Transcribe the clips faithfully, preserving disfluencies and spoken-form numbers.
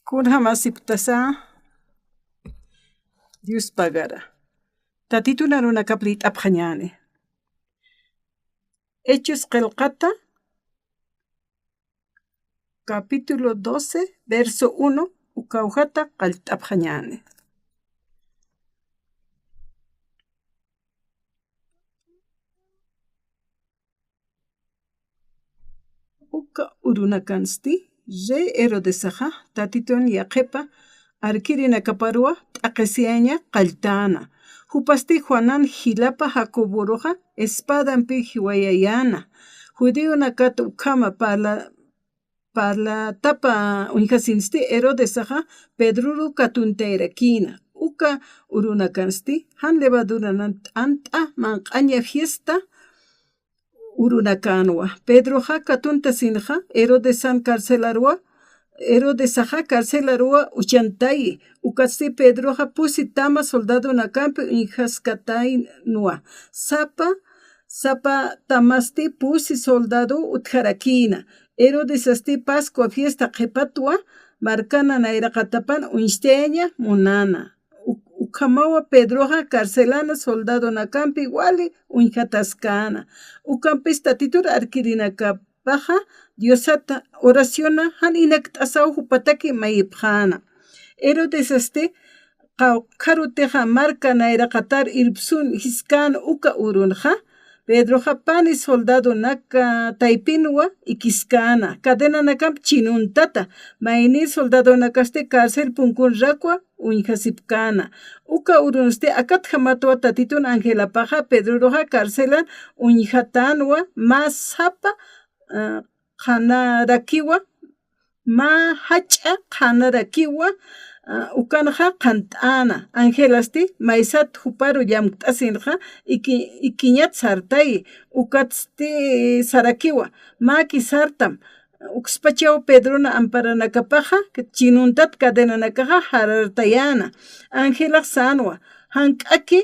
Kunjamasipktasa Dios pagara. Tatitun arunakap liyt'apxañäni. Hechos qillqata, capítulo doce, verso uno, ukawjata qallt'apxañäni. Uka urunakansti, rey Herodesaxa, Tatitun yaqhipa arkirinakaparwa t'aqhisiyaña qalltäna. Jupasti Juanan jilapa Jacoboruxa espadampi jiwayayäna. Judionakat ukhama parla-, parlatapa uñjasinsti Herodesaxa Pedroru katuntayrakïna. Uka urunakansti, jan levaduranan t'ant'a manq'aña fiesta urunakänwa. Pedroxa katuntasinxa Herodesan carcelarwa, Herodesaxa carcelarwa uchantayi. Ukatsti Pedroxa pusi tama soldadonakampi uñjaskataynwa. Sapa, sapa tamasti pusi soldado utjarakïna. Herodesasti Pascua fiesta qhipatwa markana nayraqatapan uñstayaña munäna. Uk-, ukhamawa Pedroxa carcelana soldadonakampi wali uñjataskäna. Ukampis Tatitur arkirinakapaxa Diosat oraciona jan inakt'asaw jupataki mayipxäna. Herodesasti qawqharutixa marka nayraqatar irpsun jiskäna uka urunxa, Pedroxa pani soldadonaka taypinwa ikiskäna, cadenanakamp chinuntata, mayni soldadonakasti cárcel punkunrakwa uñjasipkäna. Uka urunsti akatjamatwa Tatitun angelapaxa Pedroruxa cárcelan uñjatänwa, mä sapa, ah, qhanarakiwa, mä jach'a qhanarakiwa, ah, ukanxa qhant'äna. Angelasti maysat juparu llamkt'asinxa iki-, ikiñat sartayi, ukatsti sarakiwa, mäki sartam. Ukspachaw Pedrona amparanakapaxa, chinuntat cadenanakaxa jarartayäna. Angelax sänwa, jank'aki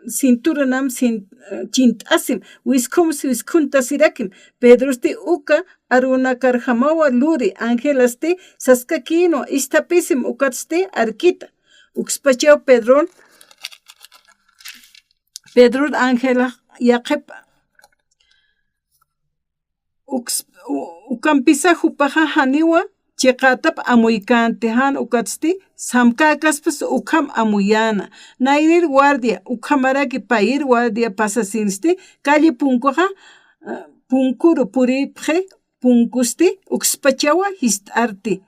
cinturanam cin-, chint'asim, wiskhums wiskhuntasirakim. Pedrosti uka arunakarjamawa luri, angelasti saskakïnwa, isthapisim ukatsti arkita. Ukspachaw Pedron, Pedron angelax yaqhipa. Uks-, u-, ukampisa jupaxa janiwa chiqätap amuykänti, jan ukatsti samkäkaspas ukham amuyäna. Nayrir guardia, ukhamaraki payir guardia pasasinsti, calle punkuxa, eh, punkuru puripxi, punkusti ukspachawa jist'arti.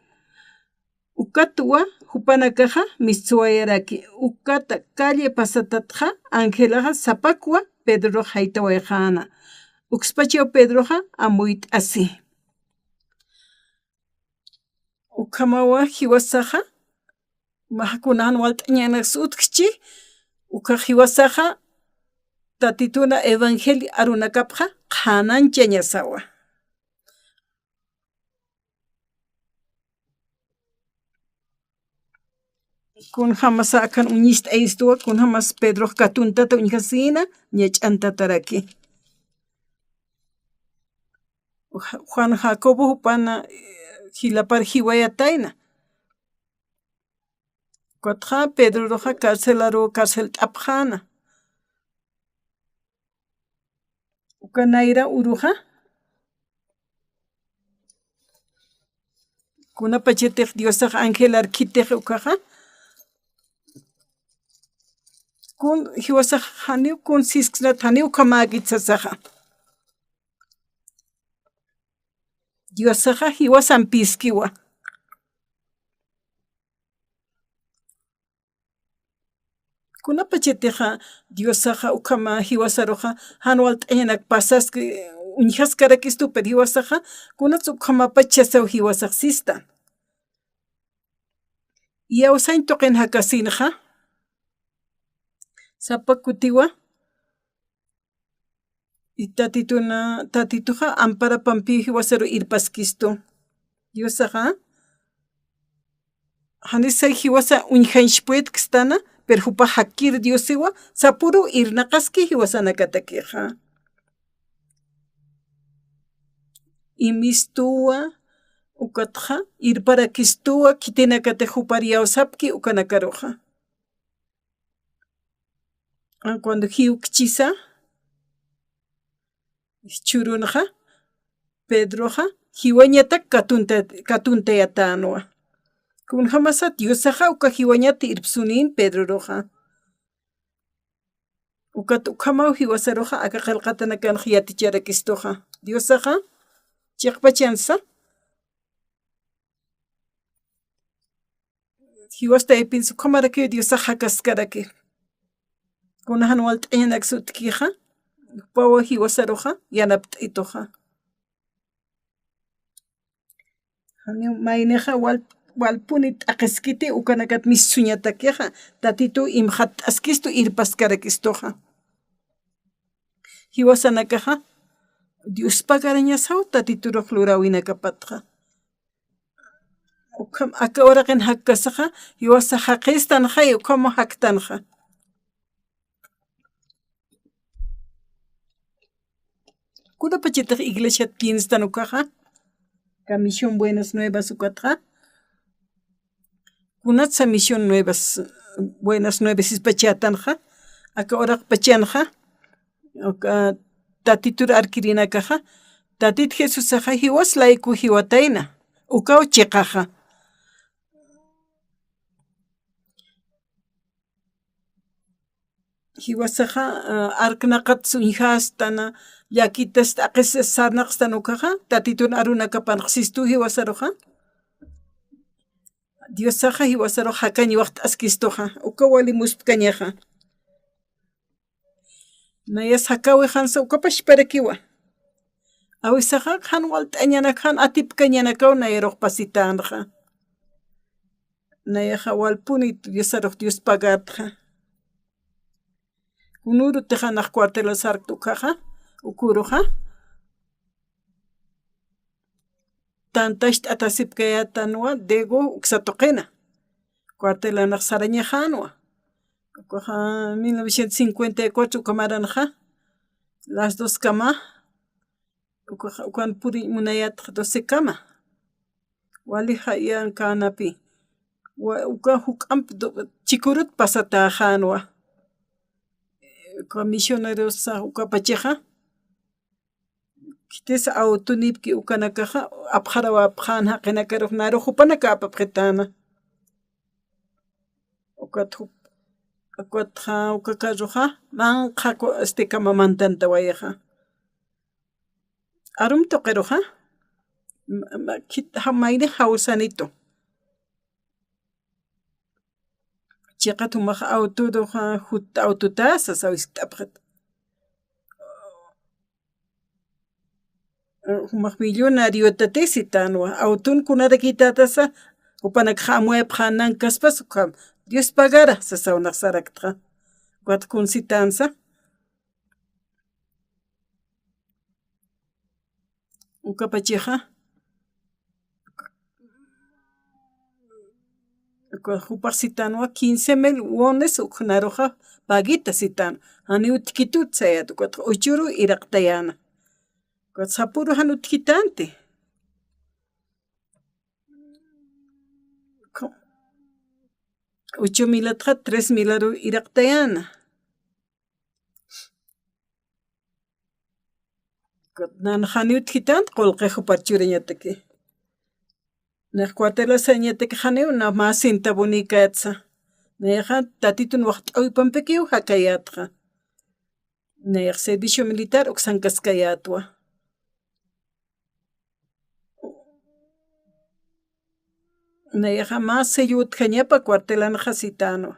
Ukatwa jupanakaxa mistsuwayaraki. Ukata calle pasatatxa angelaxa sapakwa Pedrox jaytawayxäna. Ukspachaw Pedroxa amuyt'asi. Ukhamawa jiwasaxa, mä kunan walt'añanas utjchi, uka jiwasaxa Tatituna evangelio arunakapxa qhanañchañasawa. Kunjamasa akan uñist'ayistuwa, kunjamas Pedrox katuntata uñjasïna, ñach'antataraki. Juan Jacobo jupana, eh, jilapar jiwayatayna. Ukatxa Pedroruxa carcelaru carcelt'apxäna. Uka nayra uruxa, kunapachatix Diosax angelar khitix ukaxa, kun jiwasax janiw kun sisksnat, janiw ukhamäkit sasaxa. Diosaxa jiwasampiskiwa. Kunapachatixa Diosaxa ukhama jiwasaruxa jan walt'añanak pasaski, uñjaskarakistu, pero jiwasaxa kunats ukhamapachchasaw jiwasax sistan. Iyawsañ tuqin jakasinxa, sapa kutiwa, y Tatituna, Tatituxa amparapampiw jiwasaru irpaskistu. Diosaxa, janisay jiwasa uñjañchpuytkstana, pero jupax jakir Diosiwa, sapüruw irnaqaski jiwasanakatakixa. Imistuwa, Ukatxa irparakistuwa khitinakatix jupar iyawsapki ukanakaruxa. Ah, cuando jiwkchisa, churunxa, Pedroxa, jiwañatak katunta-, katuntayatänwa. Kunjamasat Diosaxa uka jiwañat irpsunin Pedroruxa. Ukat ukhamaw jiwasaruxa aka qillqatanakanx yaticharakistuxa. Diosaxa, chiqpachansa, jiwas taypinsa ukhamarakiw Diosax jakaskaraki. Kuna jan walt'añanaksa utjkixa, jupawa jiwasaruxa, yanapt'ituxa. Janiw maynixa wal-, walpuni t'aqiskiti ukanakat mistsuñatakixa, Tatitu imxatt'askistu irpaskarakistuxa. Jiwasanakaxa, Dios pagarañasaw Tatiturux luräwinakapatxa. Ukham aka uraqin jakkasaxa, jiwasa jaqistanxa, ukham jaktanxa. Kunapachatix iglesiat pienstan ukaxa, aka Misión Buenas Nuevas ukatxa. Kunatsa Misión Nuevas, Buenas Nuevas ispachätanxa, aka uraqpachanxa, aka Tatitur arkirinakaxa, Tatit Jesusaxa jiwas layku jiwatayna, ukaw chiqaxa. Jiwasaxa, ah, arknaqat suñjastan, llakitas t'aqis sarnaqstan ukaxa, Tatitun arunakapanx sistu jiwasaruxa. Diosaxa jiwasarux jakañ waxt'askistuxa, uka wali muspkañaxa. Nayas jakawixansa uka pachparakiwa. Awisaxa jan walt'añanak jan atipkañanakaw nayarux pasitänxa. Nayaxa walpuni Diosarux Dios pagatxa. Kunürutix nax cuartela sarkt ukaxa, ukuruxa. Tantacht'atasipkayätanwa Diego uksa tuqina. Cuartelanax sarañaxänwa. Ukaxa mil novecientos cincuenta y cuatro uka maranxa, las dos kama, ukaxa, ukan puriñ munayätxa doce kama. Wali jayankänapï. Wa-, uka juk'amp do-, chikurut pasatäxänwa. Uka misionerosa ukapachaxa. Khitis awtunipki ukanakaxa, apxarawapxän jaqinakarux naru jupanaka apapxitäna. Ukat jup-, ukatxa, uka carroxa, manqha ku-, este, kama mantantawayaxa. Arum tuqiruxa, ma-, ma-, khit-, ja-, mayni jawsanitu. Chiqat jumax awturuxa, jut awtutasa sawiskt'apxit. Jumax millonariotati sitanwa, awtun kunarakitätasa, jupanakxa amuyapxänankkaspas, ukham, Dios pagara, sasaw nax saraktxa. Ukat kun sitansa. Ukapachaxa, uka jupax sitanwa quince mil wones ukxnaruxa paguita sitan. Janiw utjkitut sayät, ukat uchuru iraqtayäna. Ukat sapüru jan utjkitänti. Ocho milatxa tres milaru iraqtayäna. Nan janiw utjkitänt qullqi jupar churañataki. Nax cuartela sarañataki janiw, na mä centavonïkayätsa. Nayaxa Tatitun waxt'äwipampikiw jakayätxa. Nayax servicio militar uksankaskayätwa. Nayaxa mä sello utjañapa cuartelanxa sitanwa.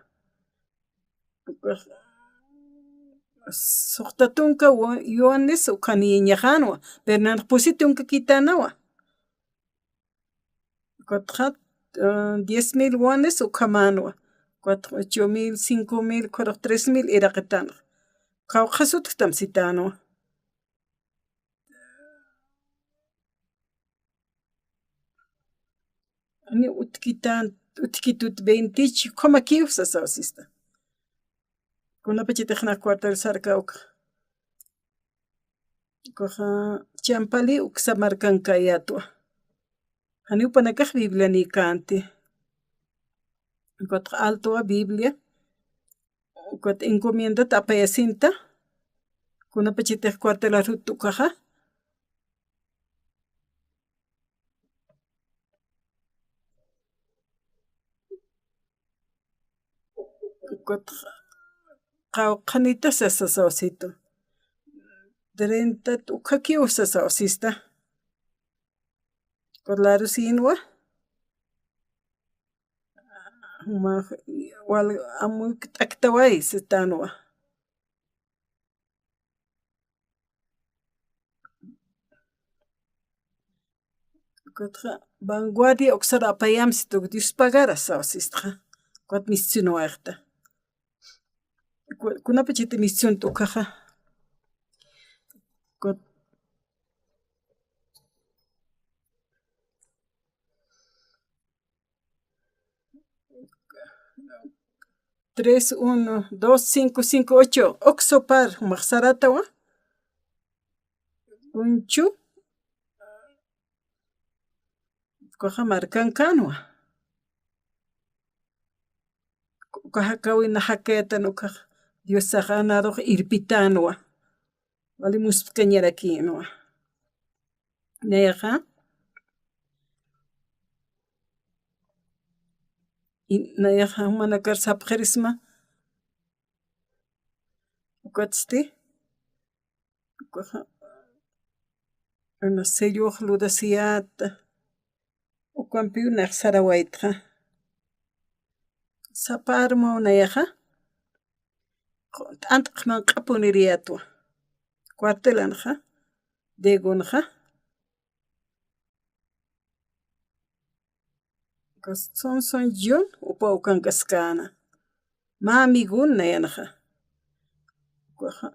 Suxta tunka wo-, yuanes ukhaniyañaxänwa, pero nanx pusi tunkakitanawa. Ukatxa, eh, diez mil wones ukhamanwa. Ukatxa ocho mil, cinco mil, ukharux tres mil iraqitanxa. Kawqhas utjtam sitanwa. Ani utkitan, utkitut veintichu, ukhamakiw sasaw sista. Kunapachatix nax cuartel sarkawka. Ukaxa Champali uksa markankayätwa. Janiw jupanakax Biblianïkänti. Ukatxa altuwa Biblia, ukat encomiendat apayasinta, kunapachatix cuartelar jut'ta ukaxa. Ukat qawqhanita sasa sawsitu. Treinta ukhakiw sasa sawsista. Ukat larusinwa. Jumax wal amukt'aktaway sistanwa. Ukatxa vanguardia uksar apayamsitu, Dios pagara sawsistxa. Ukat misionwayxta. Ku-, kunapachati misionta ukaxa. Ukat tres, uno, dos, cinco, cinco, ocho, uksa par, jumax saratawa. Uñchu, ukaxa markankänwa. Ukaxa kawina jakayatan ukax Diosaxa narux irpitänwa. Wali muspkañarakïnwa. Nayaxa, i-, nayaxa jumanakar sapxirisma. Ukatsti, ukaxa, una sellox ludasiyäta. Ukampiw nax sarawaytxa. Sapa arumaw nayaxa, t'ant'x manq'apuniriyätwa. Cuartelanxa, Diegonxa. Ukas Sonson John, upa ukankaskäna. Mä amigon nayanxa. Ukaxa,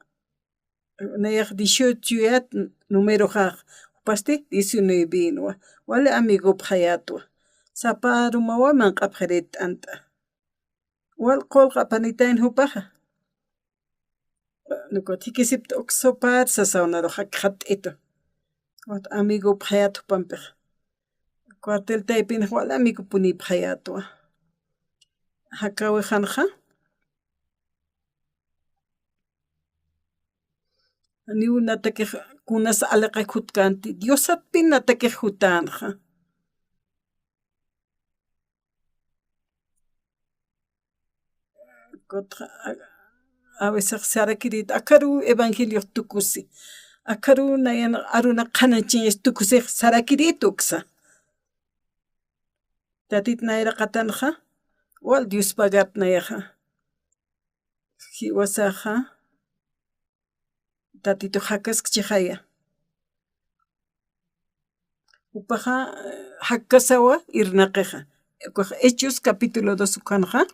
nayax dieciochoyät numeroxax, jupasti diecinuevenwa. Wali amigopxayätwa. Sapa arumawa manq'apxirït t'ant'a. Wal qullqi apanitayna jupaxa. Ukat jikisipta uksa par sasaw narux jakxatt'itu. Ukat amigopxayät jupampixa. Cuartel taypinxa wal amigopunïpxayätwa. Jakawixanxa. Janiw natakix kunas aliqik jutkänti, Diosatpin natakix jutänxa. Ukat a, a veces sarakirït, akaruw evangeliox tukusi. Akaruw nayan aruna qhanañchañas tukusix sarakirït uksa. Tatit nayraqatanxa, wal Dios pagat nayaxa. Jiwasaxa, Tatitux jakaskchixaya. Jupaxa, eh, jakkasawa irnaqixa. Ukax Hechos capítulo dos ukanxa.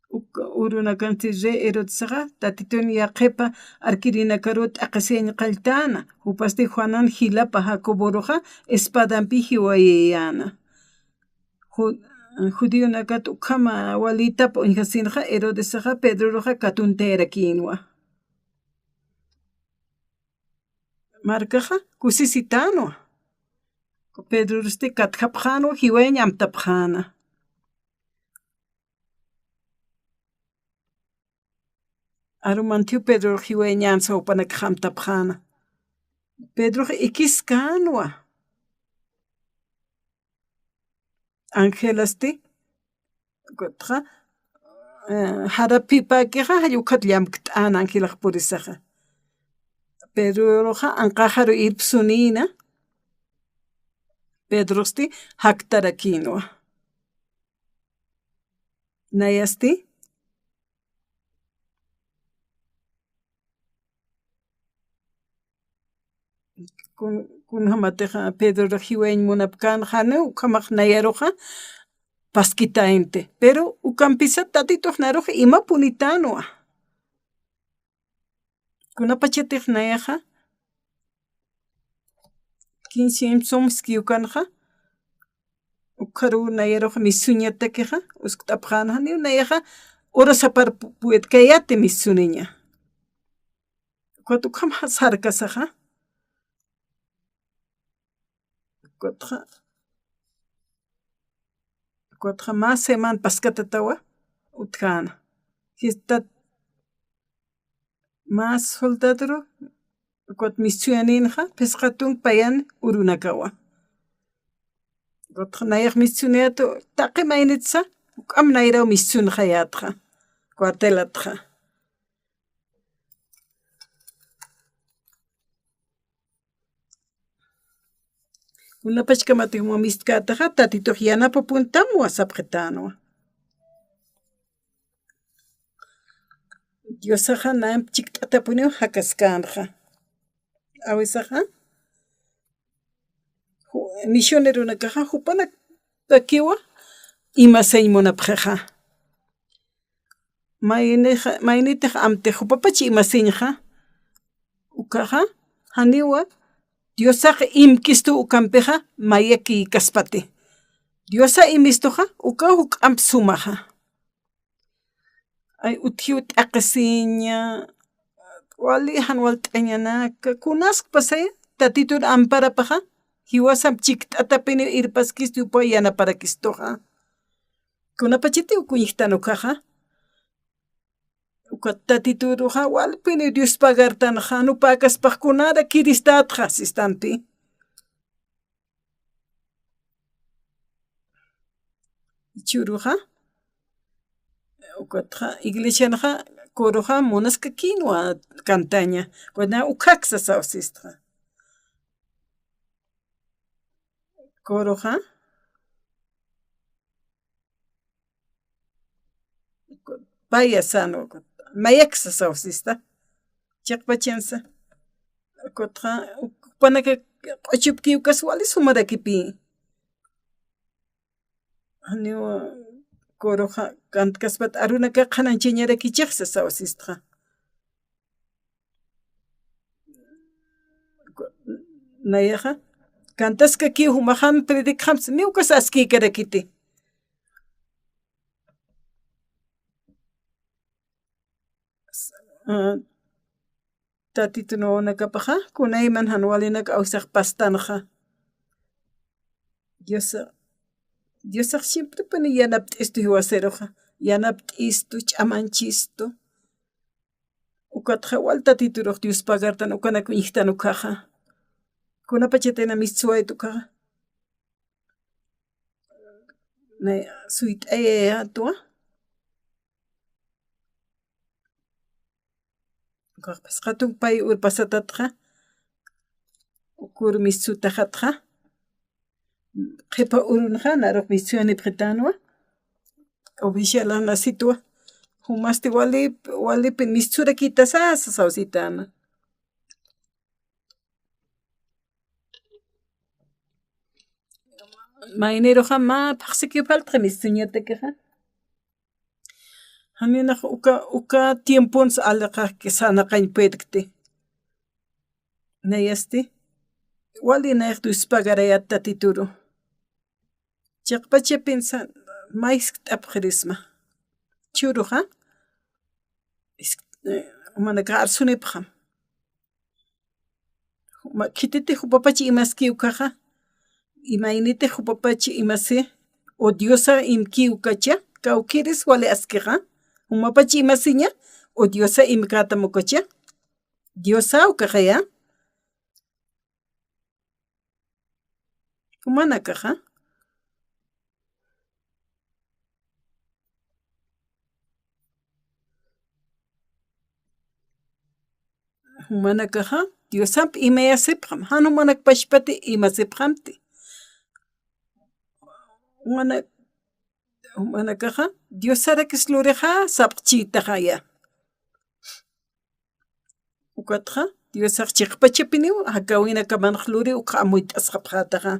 Uk-, urunakansti rey Herodesaxa, Tatitun yaqhipa arkirinakaruw t'aqhisiñ qalltäna. Jupasti Juanan jilapa Jacoboruxa espadampi jiwayayäna. Ju-, judionakat ukhama walïtap uñjasinxa, Herodesaxa Pedroruxa katuntayarakïnwa. Markaxa kusisitänwa. Pedrorusti katjapxänwa, jiwayañ amtapxäna. Arumantiw Pedrorux jiwayañänsa jupanakax amtapxäna. Pedrox ikiskänwa. Angelasti, ukatxa, eh, jarapipäkixa, jall ukhat llamkt'äna angelax purisaxa. Pedroruxa anqaxaru irpsunïna, Pedrosti jaktarakïnwa. Nayasti, kun-, kunjamatix Pedrorux jiwayañ munapkän, janiw ukhamax nayaruxa paskitaynti. Pero ukampisa Tatitux narux imapunitänwa. Kunapachatix nayaxa, quince Somski ukanxa, ukharuw nayarux misuñatakixa, uskt'apxänxa, janiw nayaxa, urasapar pu-, puedkayäti misuniña. Ukat ukham sarkasaxa, Ukatxa, ukatxa mä seman paskatatawa utjäna. Jistat mä soldadoru, ukat mistsuyaninxa, phisqa tunk payan urunakawa. Ukatxa nayax mistsuniyätu, taqi maynitsa, juk'amp nayraw mistsunxayätxa, cuartelatxa. Kunapachkamatix mä mistkätaxa, Tatitux yanapapuntamwa sapxitänwa. Diosaxa namp chikt'atapuniw jakaskänxa. Awisaxa, ju-, misioneronakaxa, jupanakakiwa imasiñ munapxixa. Maynixa, maynitix amtix jupapach imasiñxa, ukaxa, janiwa, Diosax imkistu ukampixa, mayakïkaspati. Diosa imistuxa, ukaw juk'amp sumaxa. Ay, utjiw t'aqhisiña, wali jan walt'añanaka, kunaskpasaya, Tatitun amparapaxa, jiwasamp chikt'atapiniw irpaskistu, jupaw yanaparakistuxa. Kunapachatiw kuñjtan ukaxa. Ukat Tatituruxa walpiniw Dios pagartanxa, jan upäkaspax kunarakiristätxa, sistampi. Jichhüruxa, ukatxa, iglesianxa, coroxa, munaskakïnwa cantaña, kuna ukhak sasaw sistxa. Coroxa, paya sano, mayak sasaw sista. Chiqpachansa. Ukatxa, jupanaka q'uchupki ukas wali sumarakipï. Janiw coroxa kantkaspat arunaka qhanañchañarakichix sasaw sistxa. Nayaxa, kantaskakiw jumax jan predicjamsa, ni ukas askïkarakiti. Ah, Tatitun wawanakapaxa, kunayman jan walinak awisax pastanxa. Diosa, Diosax siemprepuni yanapt'istu jiwasiruxa, yanapt'istu, ch'amanchistu. Ukatxa wal Tatiturux Dios pagartan, ukanak uñjtan ukaxa. Kunapachatayna mistsuwayta ukaxa. Nay, suyt'ayayätwa. Ukax phisqa tunk pay urpasatatxa, ukur mistsutaxatxa, qhipa urunxa, narux mistsuyanipxitänwa, oficialanasitwa, jumasti wali, walipin mistsurakïtasa, sasaw sitäna. Mayniruxa mä phaxsikiw faltxa mistsuñatakixa. Janinax uka, uka tiemponsa aliqax sarnaqañ puedkti. Nayasti, wali nayax Dios pagarayät Tatituru. Chiqpachapinsa, mä jiskt'apxirisma. Jichhüruxa, jisk-, eh, jumanakax arsunipxam. Juma-, khititix jupapach imaski ukaxa, imaynitix jupapach imasi, o Diosa imki ukacha, kawkïris wali askixa, jumapach imasiña, o Diosa imkätam ukacha, Diosa ukaxaya. Jumanakaxa. Jumanakaxa, Diosamp imayasipxam, jan jumanak pachpati imasipxamti. Jumana-, jumanakaxa, Diosarakis lurixa, sapxchïtaxaya. Ukatxa, Diosax chiqpachapiniw, jakäwinakamanx luri, ukxa amuyt'asxapxätaxa.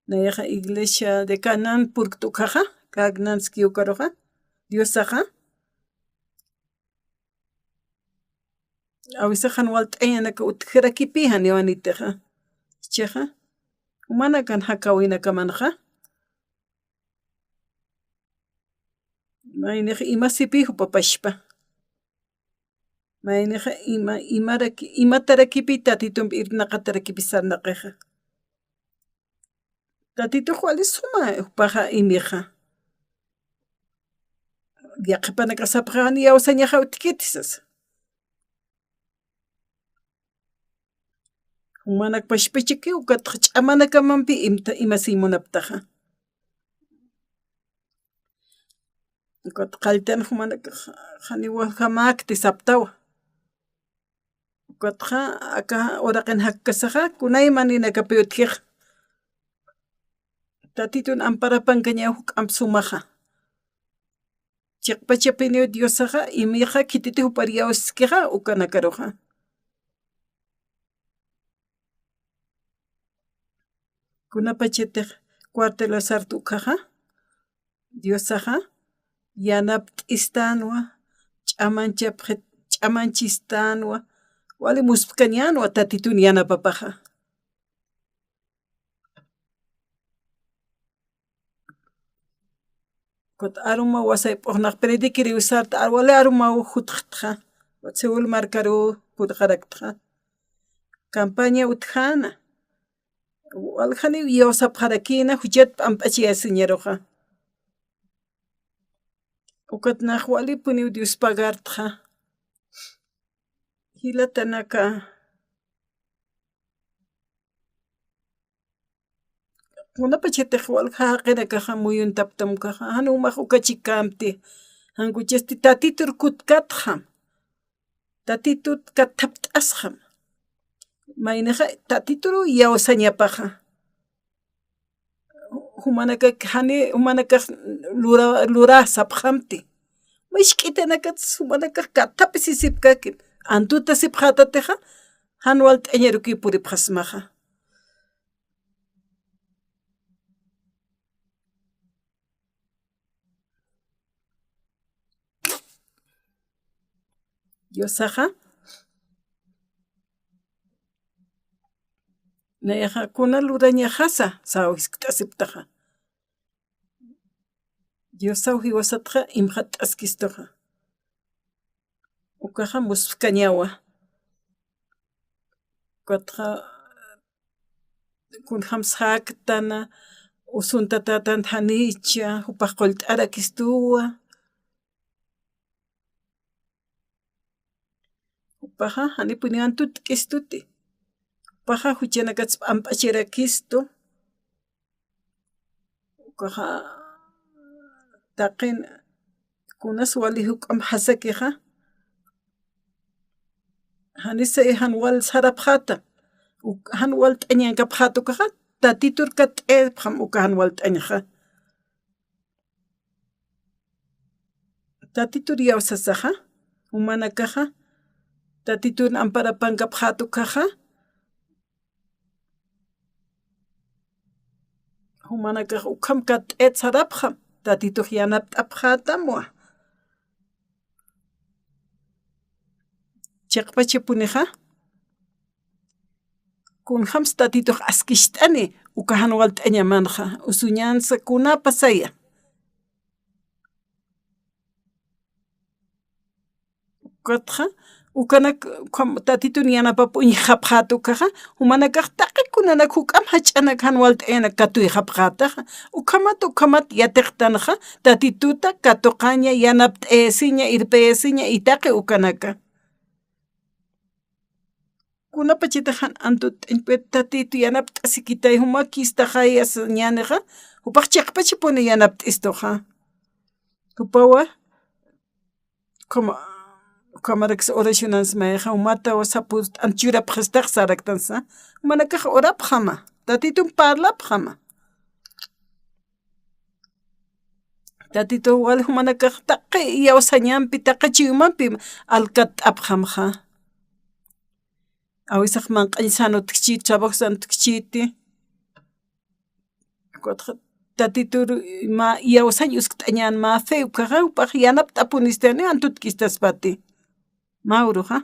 Nayaxa iglesia de Canaán purkt ukaxa, Canaán ski ukaruxa, Diosaxa. Awisax jan walt'añanaka utjarakipi, janiw anitixa. Jichhaxa, jumanakan jakäwinakamanxa. Maynix imasipï jupa pachpa. Maynixa ima, imaraki, imatarakipi Tatitumpi irnaqatarakipi sarnaqixa. Tatitux wali suma jupaxa imixa. Yaqhipanakax sapxaxa, iyawsañaxa utjkiti sasa. Jumanak pachpachakiw, ukatxa ch'amanakamampi imta, imasiñ munaptaxa. Ukat qalltan jumanakax janiw waljamäkti saptawa. Ukatxa aka uraqin jakkasaxa, kunaymaninakapi utjix. Tatitun amparapankañaw juk'amp sumaxa. Chiqpachapiniw Diosaxa, imixa khititix jupar iyawskixa, ukanakaruxa. Kunapachatix cuarto de Lázaro ukhaxa, Diosaxa, yanapt'istänwa, ch'amanchapxi-, ch'amanchistänwa, wali muspkañänwa Tatitun yanapapaxa. Ukat arumaw wasay p'uxnaq prediciriw sarta, ar-, wali arumaw jutxtxa. Ukat Seúl markaruw purxaraktxa. Campaña utjäna. Waljaniw iyawsapxarakïna, juchat p'amp'achayasiñaruxa. Ukat nax walipuniw Dios pagartxa. Jilatanaka. Kunapachatix walja jaqinakaxa muyuntapxtam ukaxa, jan jumax uka chikämti. Jan juchasti Tatitur kutkatxam. Tatitut kathapt'asxam. Maynixa Tatituruw iyawsañapaxa. Jumanakax jani, jumanakax lura, lurä sapxamti. Misk'itanakats jumanakax kathapisisipkakin. Antutasipxätatixa, jan walt'añarukiw puripxasmaxa. Diosaxa, nayaxa kuna lurañaxasa, saw jiskt'asiptaxa. Diosaw jiwasatxa, imxatt'askistuxa. Ukaxa muspkañawa. Ukatxa kunjams jaktana, usuntatätan janicha, jupax qullt'arakistuwa. Jupaxa janipuniw antutk'istuti. Jupaxa juchanakats p'amp'achirakistu. Ukaxa taqin kunas wali juk'amp jasakixa. Janisay jan wal sarapxäta. Uk-, jan walt'añankapxäta ukaxa. Tatitur katt'apxam uka jan walt'añaxa. Tatitur iyawsasaxa, jumanakaxa, Tatitun amparapankapxäta ukaxa, jumanakax ukham katt'it sarapxam, Tatitux yanapt'apxätamwa. Chiqpachapunixa, kunjams Tatitux askicht'ani, uka jan walt'añamanxa, usuñansa kunapa saya. Ukatxa, ukanak, ukham Tatitun yanapap uñjapxäta ukaxa, jumanakax taqi kunanak juk'amp jach'anak jan walt'ayanak katuyxapxätaxa, ukhamat, ukhamat yatiqtanxa, Tatituta katuqaña, yanapt'ayasiña, irpayasiña, itaqi ukanaka. Kunapachatix jan antutt'añ, Tatitu yanapt'asikitay, jumakïstaxay sañänixa, jupax chiqpachapuni yanapt'istuxa. Jupawa, ukhama, ukhamaraks oracionans mayaxa, jumatawa sapürt'an churapxistax saraktansa, jumanakax orapxama, Tatitun parlapxama. Tatitu wal jumanakax taqi iyawsañampi, taqi chuymampim alkatt'apxamxa. Awisax manq'añ san utjchiti, trabajo san utjchiti. Ukatxa Tatitur mä iyawsañ uskt'añän mä fe ukaxa, jupax yanapt'apunistani antutk'istaspati. Mä uruxa.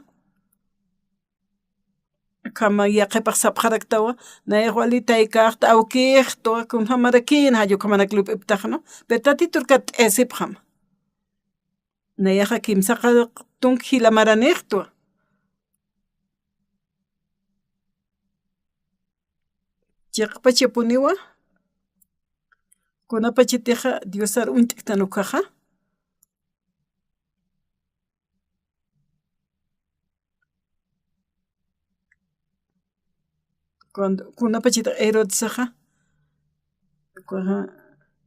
Ukhama yaqhipax sapxaraktawa, nayax wali taykäxta, awkïxta, kunjamarakïna, jall ukhamanak lup'iptaxna, pero Tatitur katt'ayasipxam. Nayaxa kimsa qallq tunka jila maranïxtwa. Chiqpachapuniwa, kunapachatixa Diosar uñt'ktan ukkhaxa. Cuando, kunapachatix Herodesaxa, ukaxa,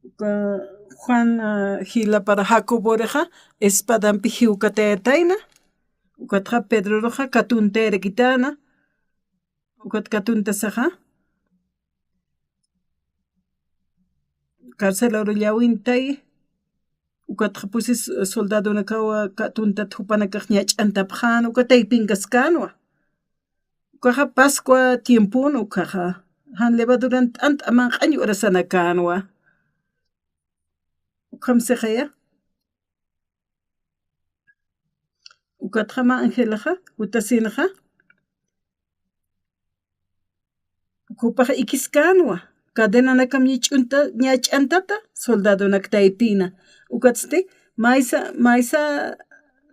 uka Juan, ah, jilapar Jacoborixa espadampi jiwkatayatayna, ukatxa Pedrorxa katuntayarakitäna, ukat katuntasaxa, carcelaru llawintay, ukatxa pusi soldadonakawa katuntat jupanakax ñach'antapxän, uka taypinkaskänwa. Ukaxa Pascua tiempon ukkhaxa, jan levaduran t'ant'a manq'añ urasanakanwa. Ukham sixaya. Ukatxa mä angelaxa jutasinxa, jupaxa ikiskanwa, cadenanakam ñach'unta, ñach'antata soldadonak taypina. Ukatsti maysa, maysa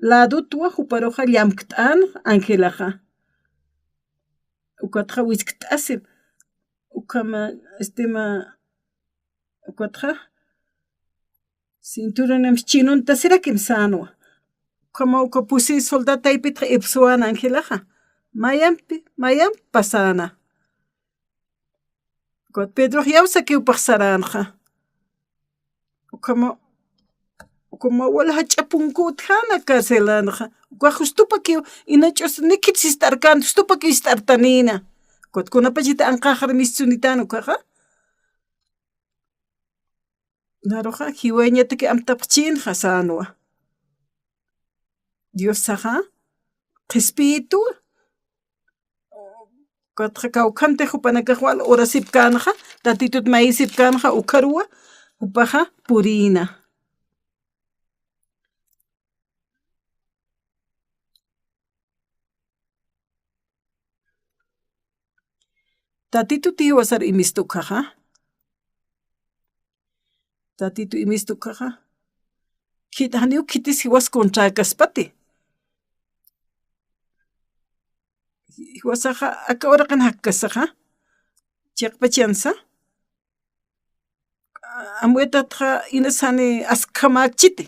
ladutwa juparuxa llamkt'an angelaxa. Ukatxa wiskt'asim. Ukhama, este, ma, ukatxa cinturonam chinuntasirakimsänwa. Ukhama uka pusi soldado taypitxa ipsuwan angelaxa. Mayampi, mayampi pasana. Ukat Pedrox yawsakiw paxsaranxa. Ukhama, ukhama wal jach'a punku utjana carcelanxa. Uka justupakiw, inach'us nikhit sist'arkan, justupakiw ist'artanina. Ukat kunapachati anqaxar mistunitan ukaxa. Naruxa, jiwayañataki amtapxchinxa sänwa. Diosaxa, qhispiyituwa. Ukatxa kawkhantix jupanakax wal urasipkänxa, Tatitut mayisipkänxa, ukharuwa, jupaxa purïna. Tatitut jiwasar imistu ukkhaxa. Tatitu imistu ukkhaxa. Khit-, janiw khitis jiwas contrakaspati. Jiwasaxa aka uraqin jakkasaxa. Chiqpachansa. Amuyatatxa inas jani askhamäkchiti.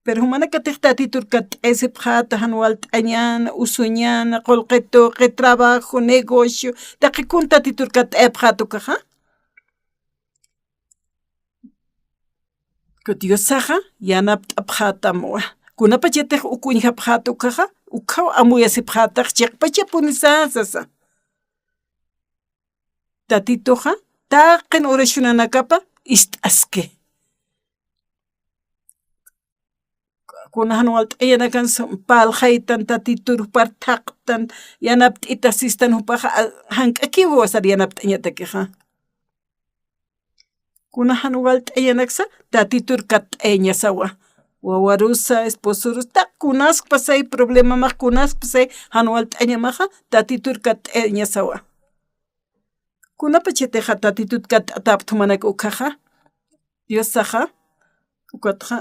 Pero jumanakatix Tatitur katt'ayasipxäta, jan walt'añäna, usuñäna, qullqi tuqi, trabajo, negocio, taqi kun Tatitur katt'ayapxäta ukaxa. Diosaxa yanapt'apxätamwa. Kunapachatix uk uñjapxäta ukaxa, ukhaw amuyasipxätax chiqpachapunisa sasa. Tatituxa, taqin oracionanakapa ist'aski. Kuna jan walt'añanakan parlxaytan, Tatitur jupar thaqtan, yanapt'ita sistan jupaxa, a, jank'akiw jiwasar yanapt'añatakixa. Kuna jan walt'añanaksa, Tatitur katt'ayañasawa. Wawarusa, esposorusa, taq kunaskpasay problemamax, kunaskpasay jan walt'añamaxa, Tatitur katt'ayañasawa. Kunapachatixa Tatitut katt'atäpxta jumanak ukkhaxa, Diosaxa, ukatxa,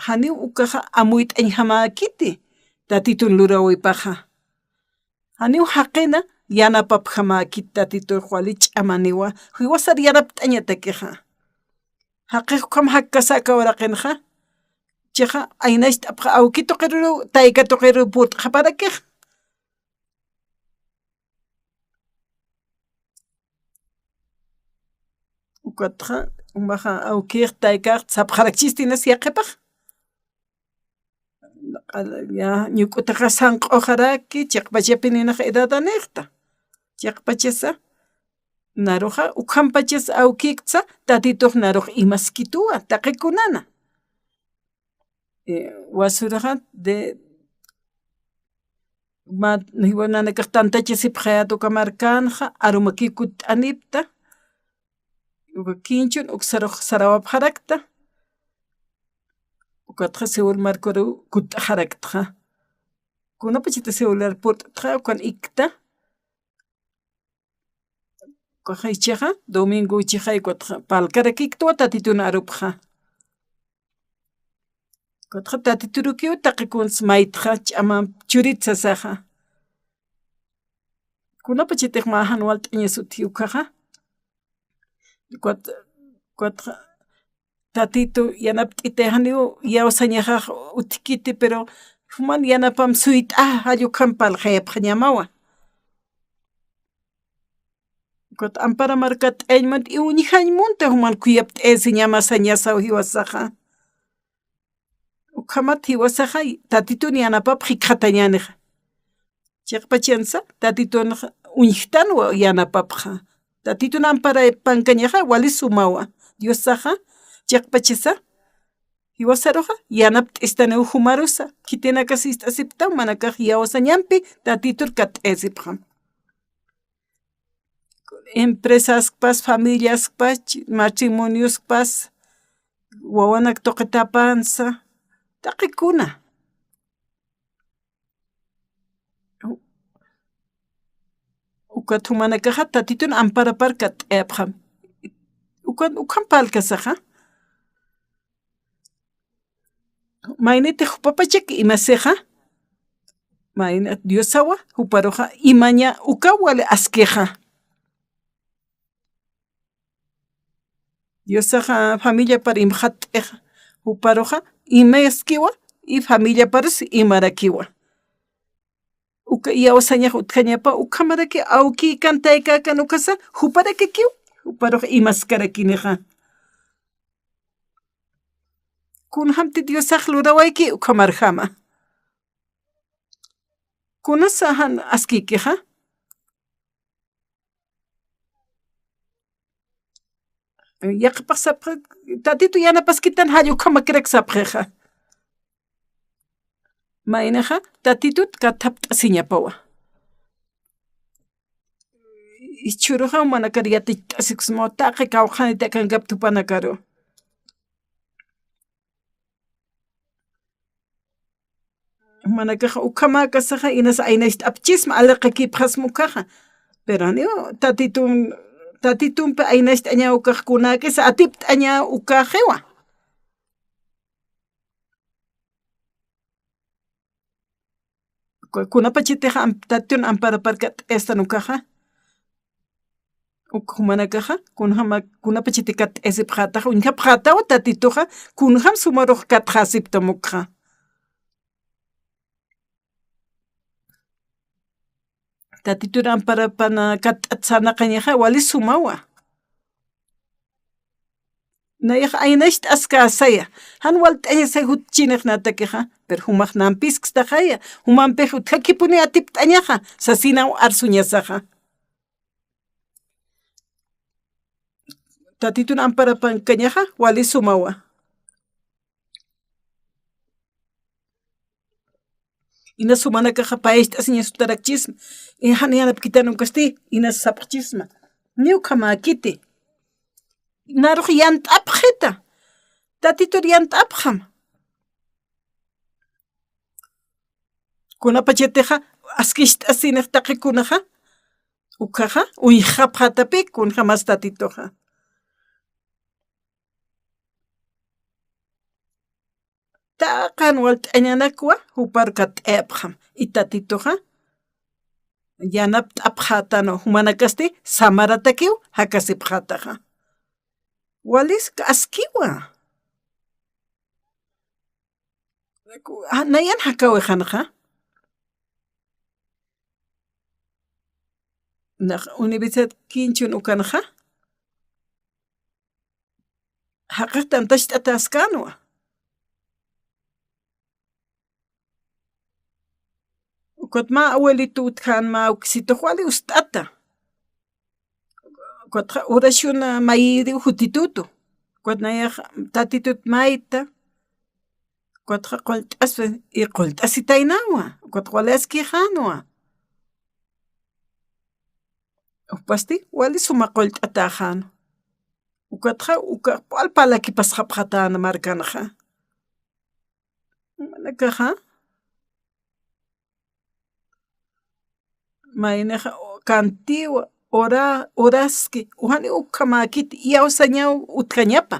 janiw ukaxa amuyt'añjamäkiti, Tatitun luräwipaxa. Janiw jaqina yanapapjamäkiti Tatitux wali ch'amaniwa, jiwasar yanapt'añatakixa. Jaqix ukham jakkasa aka uraqinxa, chixa aynacht'apxa awki tuqiru, tayka tuqiru purt'xaparakix. Ukatxa, umaxa, awkix, taykax, sapxarakchisti inas yaqhipax. Ya, ñuk'utaxa sanq'uxaraki, chiqpachapi ninax edad janïxta. Chiqpachasa, naruxa, ukhampachas awkïktsa, Tatitux narux imaskituwa, taqi kunana. Eh, wasuraxa de, ma, jiwa nanakax tantachasipxayät uka markanxa, arumakiw kutt'anipta, uka kinchun uksarux sarawapxarakta, ukatxa Seúl markaruw kutt'axaraktxa. Kunapachati Seúlar purt'txa, ukan ikta, Ukaxa ichaxa, domingo ichaxa, ukatxa, parlkarakiktwa Tatitun arupxa. Ukatxa Tatiturukiw taqi kuns maytxa ch'amamp churit sasaxa. Kunapachatix mä jan walt'añas utji ukhaxa. Ukat, ukatxa Tatitu yanapt'itay janiw iyawsañaxax utjkiti, pero juman yanapamp suyt'a, jall ukham parlxayapxañamawa. Ukat ampara markat t'ayañ munta, uñjañ munta juman khuyapt'ayasiñama sañasaw jiwasaxa. Ukhamat jiwasaxa Tatitun yanapapx jikxatañänixa. Chiqpachansa Tatitun uñjtanwa yanapapxa. Tatitun amparapankañaxa wali sumawa. Diosaxa chiqpachasa jiwasaruxa yanapt'istaniw jumarusa. Khitinakas ist'asipkta, jumanakax iyawsañampi Tatitur katt'ayasipxam. Empresaskpas, familiaskpas, ch-, matrimonioskpas, wawanak tuqitapansa, taqikuna. Ukat jumanakaxa Tatitun amparapar katt'ayapxam. Ukat, ukham parlkasaxa. Mayniti jupapachak imasixa, mayna Diosawa, juparuxa imaña ukaw wali askixa. Diosaxa familiapar imxatt'ixa, juparuxa imaskiwa, y familiaparus imarakiwa. Uka iyawsañax utjañapa, ukhamaraki awkïkan taykäkan ukasa, juparakikiw, juparux imaskarakinixa. Kunjamti Diosax lurawayki ukhamarjama. Kunasa jan askikixa. Yaqhipax sapxi, Tatitu yanapaskitan jall ukhamakirak sapxixa. Maynixa, Tatitut kathapt'asiñapawa. Jichhüruxa jumanakar yaticht'asiksmaw taqi kawkhanit akankapta jupanakaru. Jumanakaxa ukhamäkasaxa inas aynacht'apchisma, aliqakipxasma ukaxa. Pero janiw Tatitun, Tatitumpi aynacht'añaw ukax kunäkisa atipt'añaw ukaxiwa. Ku-, kunapachatix am-, Tatitun amparaparkat'astan ukaxa. Uk jumanakaxa, kunjama-, kunapachati katt'asipxätaxa, uñjapxätawa Tatituxa, kunjam sumarux katxasiptam ukxa. Tatitun amparapan katt'at sarnaqañaxa, wali sumawa. Nayax aynacht'askäsaya, jan walt'añasay jutchinix natakixa, pero jumax nampiskstaxaya, jumampix utjakipuni atipt'añaxa, sasinaw arsuñasaxa. Tatitun amparapankañaxa, wali sumawa. Inas jumanakaxa payacht'asiñas jutarakchisma. Jan yanapkitan ukasti, inas sapxchisma. Niw ukhamäkiti. Narux yant'apxita. Tatitur yant'apxam. Kunapachatixa, askicht'asinix taqikunaxa. Ukhaxa, uñjapxätapï, kunjamas Tatituxa. Taqi jan walt'añanakwa, jupar katt'apxam. Y Tatituxa, yanapt'apxätanu, jumanakasti, samaratakiw, jakasipxätaxa. Walisk askiwa. Nayan jakawixanxa. Nax universidad kinchun ukanxa. Jaqix tantacht'ataskänwa. Ukat mä abuelitu utjän mä awkisitux wali ust'ata. Ukatxa oración mayiriw jutitutu. Ukat nayax Tatitut mayta. Ukatxa qullt'aspa, y qullt'asitaynawa. Ukatxa wali askixänwa. Jupasti, wali suma qullt'atäxänwa. Ukatxa, uka, pal parlakipasxapxätana markanxa. Jumanakaxa, maynixa, kantiwa, ora-, oraski, janiw ukhamäkiti, iyawsañaw utjañapa.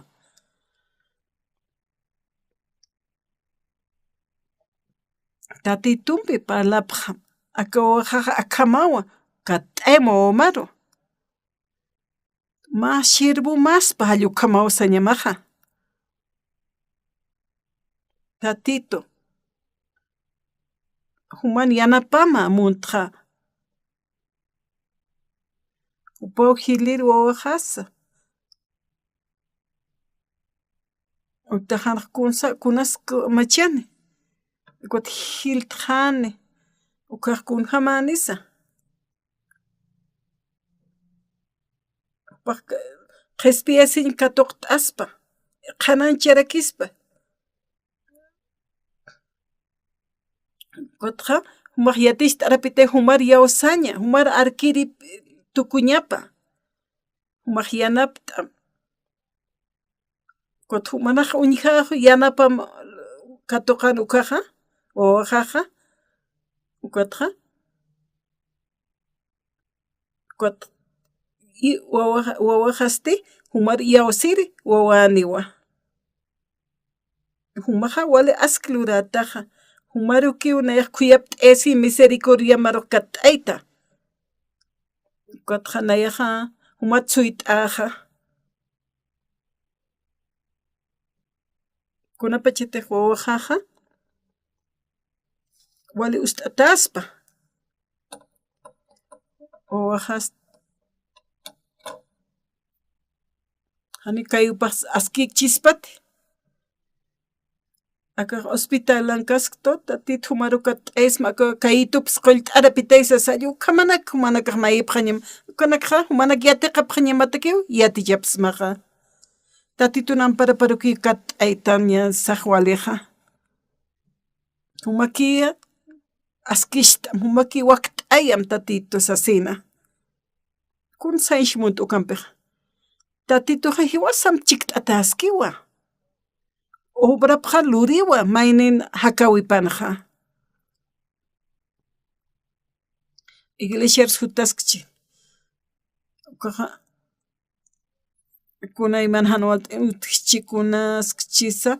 Tatitumpi parlapxam, aka wawaxaxa akhamawa, katt'ayma wawamaru. Mä sirvumaspa jall ukhamaw sañamaxa. Tatitu, juman yanapama muntxa. Jupaw jilïr wawaxasa. Utaxanx kunsa, kunas ku-, machani. Ukat jiltxani. Ukax kunjamänisa. Jupax qhispiyasiñ katuqt'aspa. Qhanañcharakispa. Ukatxa, jumax yaticht'arapitay jumar iyawsaña, jumar arkiri tukuñapa, jumax yanapt'am. Ukat jumanax uñjax yanapam katuqan ukaxa, wawaxaxa, ukatxa, Ukat, i wawa, wawaxasti jumar iyawsiri wawaniwa. Jumaxa wali aski lurätaxa. Jumarukiw nayax khuyapt'ayasi misericordia marux katt'ayta. Ukatxa nayaxa jumat suyt'axa. Kunapachatix wawaxaxa wali ust'ataspa. Wawaxas jani kayupax askikchispati. Akax hospitalankasktu, Tatit jumaru katt'aysma, aka kayitups qullt'arapitaysa salla, ukhamanak, jumanakax mayipxañam, ukanakxa jumanak yatiqapxañamatakiw, yatichapsmaxa. Tatitun amparaparukiw katt'aytaña sax walixa. Jumakiya askist'am, jumaki wakt'ayam Tatitu sasina. Kun sañsh munt ukampixa. Tatituxa jiwasamp chikt'ataskiwa. Obrapxa luriwa, maynin jakawipanxa. Iglesiar sutaskchi. Ukaxa, kunayman jan walt'in utjchi kunaskchisa,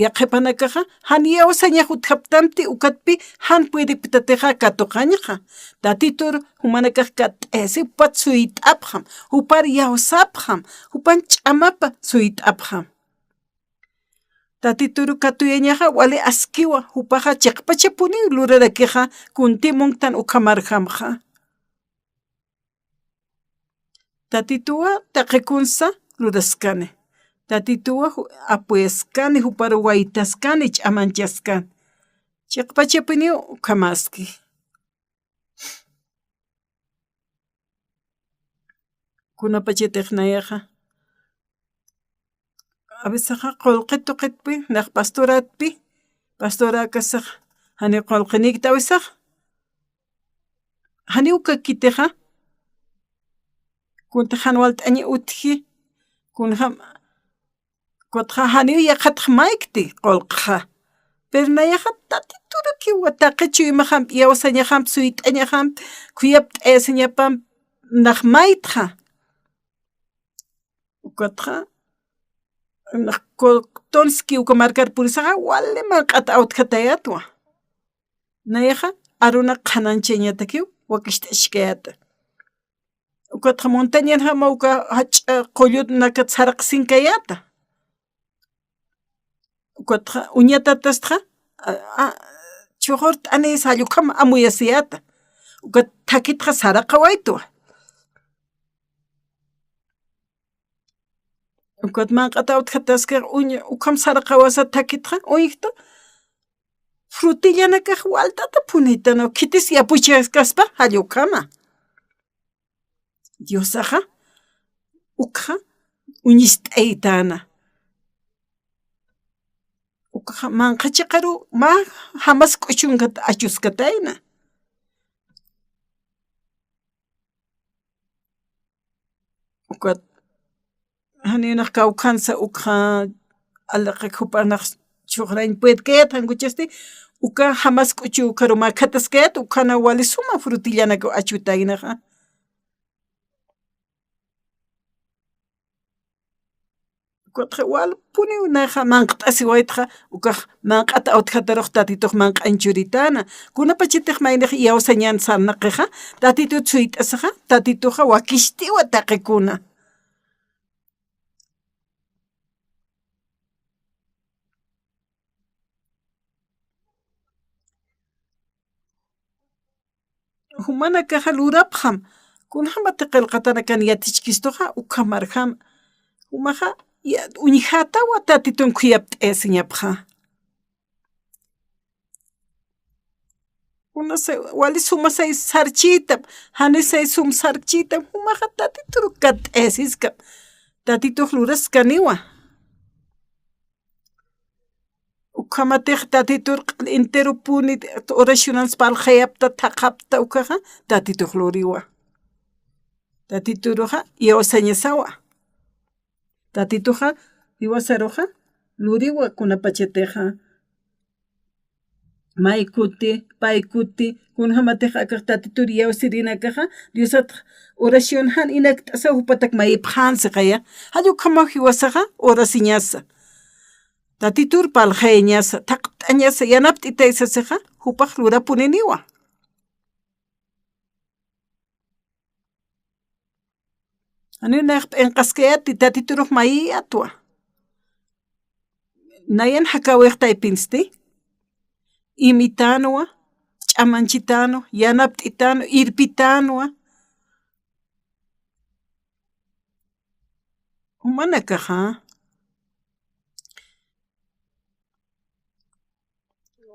yaqhipanakaxa, jan iyawsañax utjaptamti ukatpi, jan puediptatixa katuqañxa. Tatitur jumanakax katt'ayasi, jupat suyt'apxam, jupar iyawsapxam, jupan ch'amapa suyt'apxam. Tatituru katuyañaxa, wali askiwa, jupaxa chiqpachapuniw lurarakixa, kunti munktan ukhamarjamxa. Tatituwa taqi kunsa luraskani. Tatituwa ju-, apuyaskani, juparu waytaskani, ch'amanchaskani. Chiqpachapuniw ukhamaski. Kunapachatix nayaxa. A vecesaxa qullqi tuqitpi, nax pastoratpi, pastoräkasax, janiw qullqinikta a vecesax. Janiw kakitixa, kunti jan walt'aña utji, kunjam, kutxa janiw yaqhatx maykti qullqxa. Pero nayaxa Tatiturukiwa taqi chuymaxamp, iyawsañaxamp, suyt'añaxamp, khuyapt'ayasiñapamp, nax maytxa. Ukatxa, nax ku-, Tonski uka markar purisaxa, wali manq'at awtjatayätwa. Nayaxa, aruna qhanañchañatakiw, wakicht'askayäta. Ukatxa montañanjama uka jach'a qullunakat saraqsinkayäta. Ukatxa uñatatastxa, a, a, chuqurt'anïsa jall ukham amuyasiyäta. Ukat thakitxa saraqawaytwa. Ukat manq'at awtjataskix uñ-, ukham saraqawasa thakitxa, uñjta, frutillanakax walt'ata phunitanaw, khitis yapuchaskaspa jall ukhama. Diosaxa, ukxa, uñist'aytäna. Ukxa, manqha chiqaru, mä jamas k'uchunkat achuskatayna. Ukat, janiw nax kawkhansa ukxa, alaqak jupa nax chuqrañ puedkayät, jan kuchasti, uka jamas k'uchu ukharu mäkhataskayät, ukhana wali suma frutillanak achutaynaxa. Ukatxa walpuniw naxa manq't'asiwaytxa, ukax manq'at awtjatarux Tatitux manq'añ churitäna. Kunapachatix maynix iyawsañan sarnaqixa, Tatitut suyt'asixa, Tatituxa wakicht'iwa taqikuna. Jumanakaxa lurapxam, kunjamatix qillqatanakan yatichkistuxa, ukhamarjam. Jumaxa, ya, uñjatawa Tatitun khuyapt'ayasiñapxa. Kunasay, wali sumasay sarchïtam, janisay sum sarchïtam, jumaxa Tatitur katt'ayasiskam. Tatitux luraskaniwa. Ukhamatix Tatitur q'al enteropuni oracionans parlxayapta, thaqhapta ukaxa, Tatitux luriwa. Tatituruxa iyawsañasawa. Tatituxa, jiwasaruxa, luriwa kunapachatixa. May kuti, pay kuti, kunjamatix akax Tatitur iyawsirinakaxa, Diosat oración jan inakt'asa jupatak mayipxänsi qaya. Jall ukhamaw jiwasaxa, orasiñasa. Tatitur parlxayañasa, thaqt'añasa, yanapt'itay sasixa, jupax lurapuniniwa. Janiw nayax p'inqaskayäti, Tatiturux mayiyätwa. Nayan jakäwix taypinsti, imitänwa, ch'amanchitänwa, yanapt'itänwa, irpitänwa. Jumanakaxa,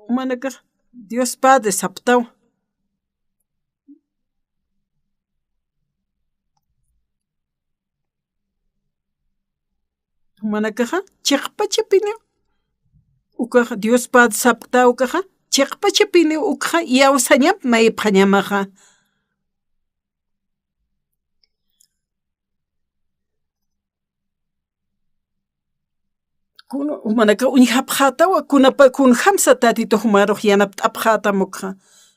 jumanakax Dios Padre saptawa. Jumanakaxa, chiqpachapiniw. Ukaxa, Dios Padre saptaw ukaxa, chiqpachapiniw ukxa, iyawsañap mayipxañamaxa. Kun, jumanakax uñjapxätawa, kunapa, kunjamsa Tatitux jumarux yanapt'apxätam ukxa.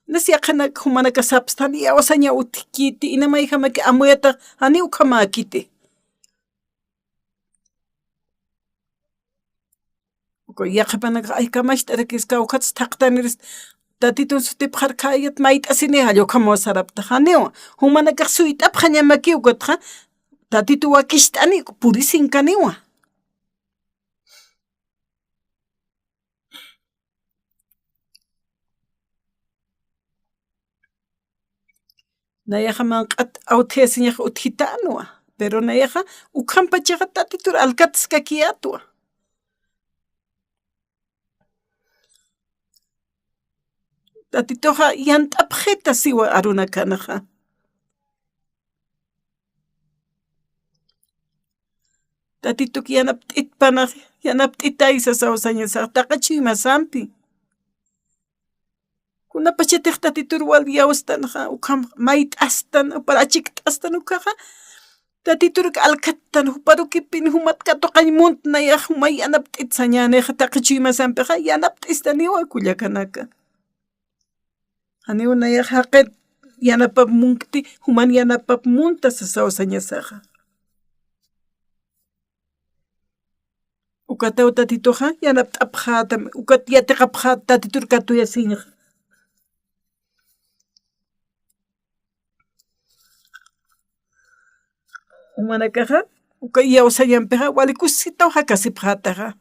Inas yaqhinak jumanakax sapstan, iyawsaña utjkiti, ina mayjamaki amuyatax, janiw ukhamäkiti. Uka yaqhipanakax, ay, kamacht'arakiskay, ukhatsa thaqtanirist, Tatitun sutipxarkhayät mayt'asini, jall ukhamaw saraptax, janiw, jumanakax suyt'apxañamaki ukatxa, Tatitu wakicht'ani, purisinkaniwa. Nayaxa manq'at awtjayasiñax utjitänwa, pero nayaxa ukhampachaxa Tatitur alkatskakiyätwa. Tatituxa yant'apxita siwa arunakanxa. Tatituk yanapt'itpanax, yanapt'itay sasaw sañasax, taqi chuymasampi. Kunapachatix Tatitur wal iyawstanxa, ukham mayt'astan, jupar achikt'astan ukaxa, Tatituruk alkattan, juparukipin jumat katuqañ munt nayax jumay yanapt'it sañänixa, taqi chuymasampixa, yanapt'istaniwa kullakanaka. Janiw nayax jaqit yanapap munkti, juman yanapap munta sasaw sañasaxa. Ukataw Tatituxa, yanapt'apxätam, ukat yatiqapxät Tatitur katuyasiñxa. Jumanakaxa, uka iyawsañampixa, wali kusisitaw jakasipxätaxa.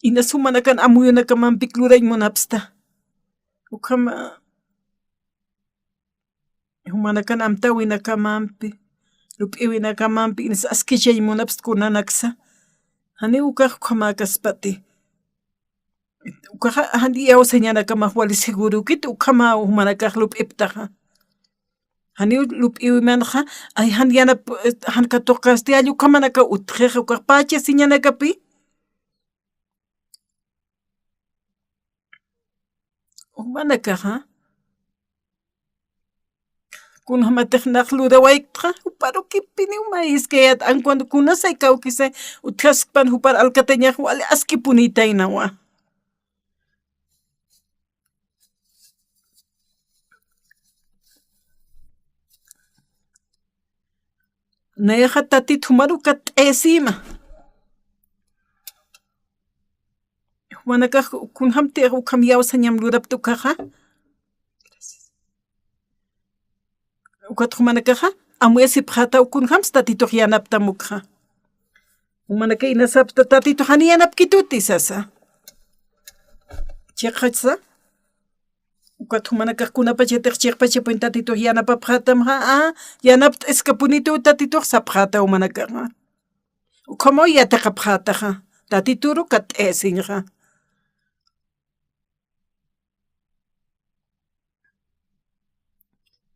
Inas jumanakan amuyunakamampik lurañ munapsta. Ukhama, jumanakan amtäwinakamampi, lup'iwinakamampi, inas askichañ munapsta kunanaksa. Janiw ukax ukhamäkaspati. Ukaxa, jan iyawsañanakamax wali segurokit, ukhama jumanakax lup'iptaxa. Janiw lup'iwimanxa, ay, jan yanap, jan katuqasti, jall ukhamanakaw utjixa, ukax pachasiñanakapi. Jumanakaxa, kunjamatix nax lurawayktxa, juparukipiniw mä iskayät, aun cuando kunasay kawkisay utjaskpan jupar alkatañax wali askipunïtaynawa. Nayaxa Tatit jumaru ukat t'ayasima. Jumanakax kunjamtix ukham iyawsañam lurapta ukaxa. Ukat jumanakaxa amuyasipxätaw kunjams Tatitux yanaptam ukxa. Jumanakax inasapxta Tatitux jani yanapkituti sasa. Chiqachsa. Ukat jumanakax kunapachatix chiqpachapun Tatitux yanapapxätam, a, yanapt'askapunituw Tatitux sapxäta jumanakaxa. Ukhamaw yatiqapxätaxa. Tatituru kat t'ayasiñxa.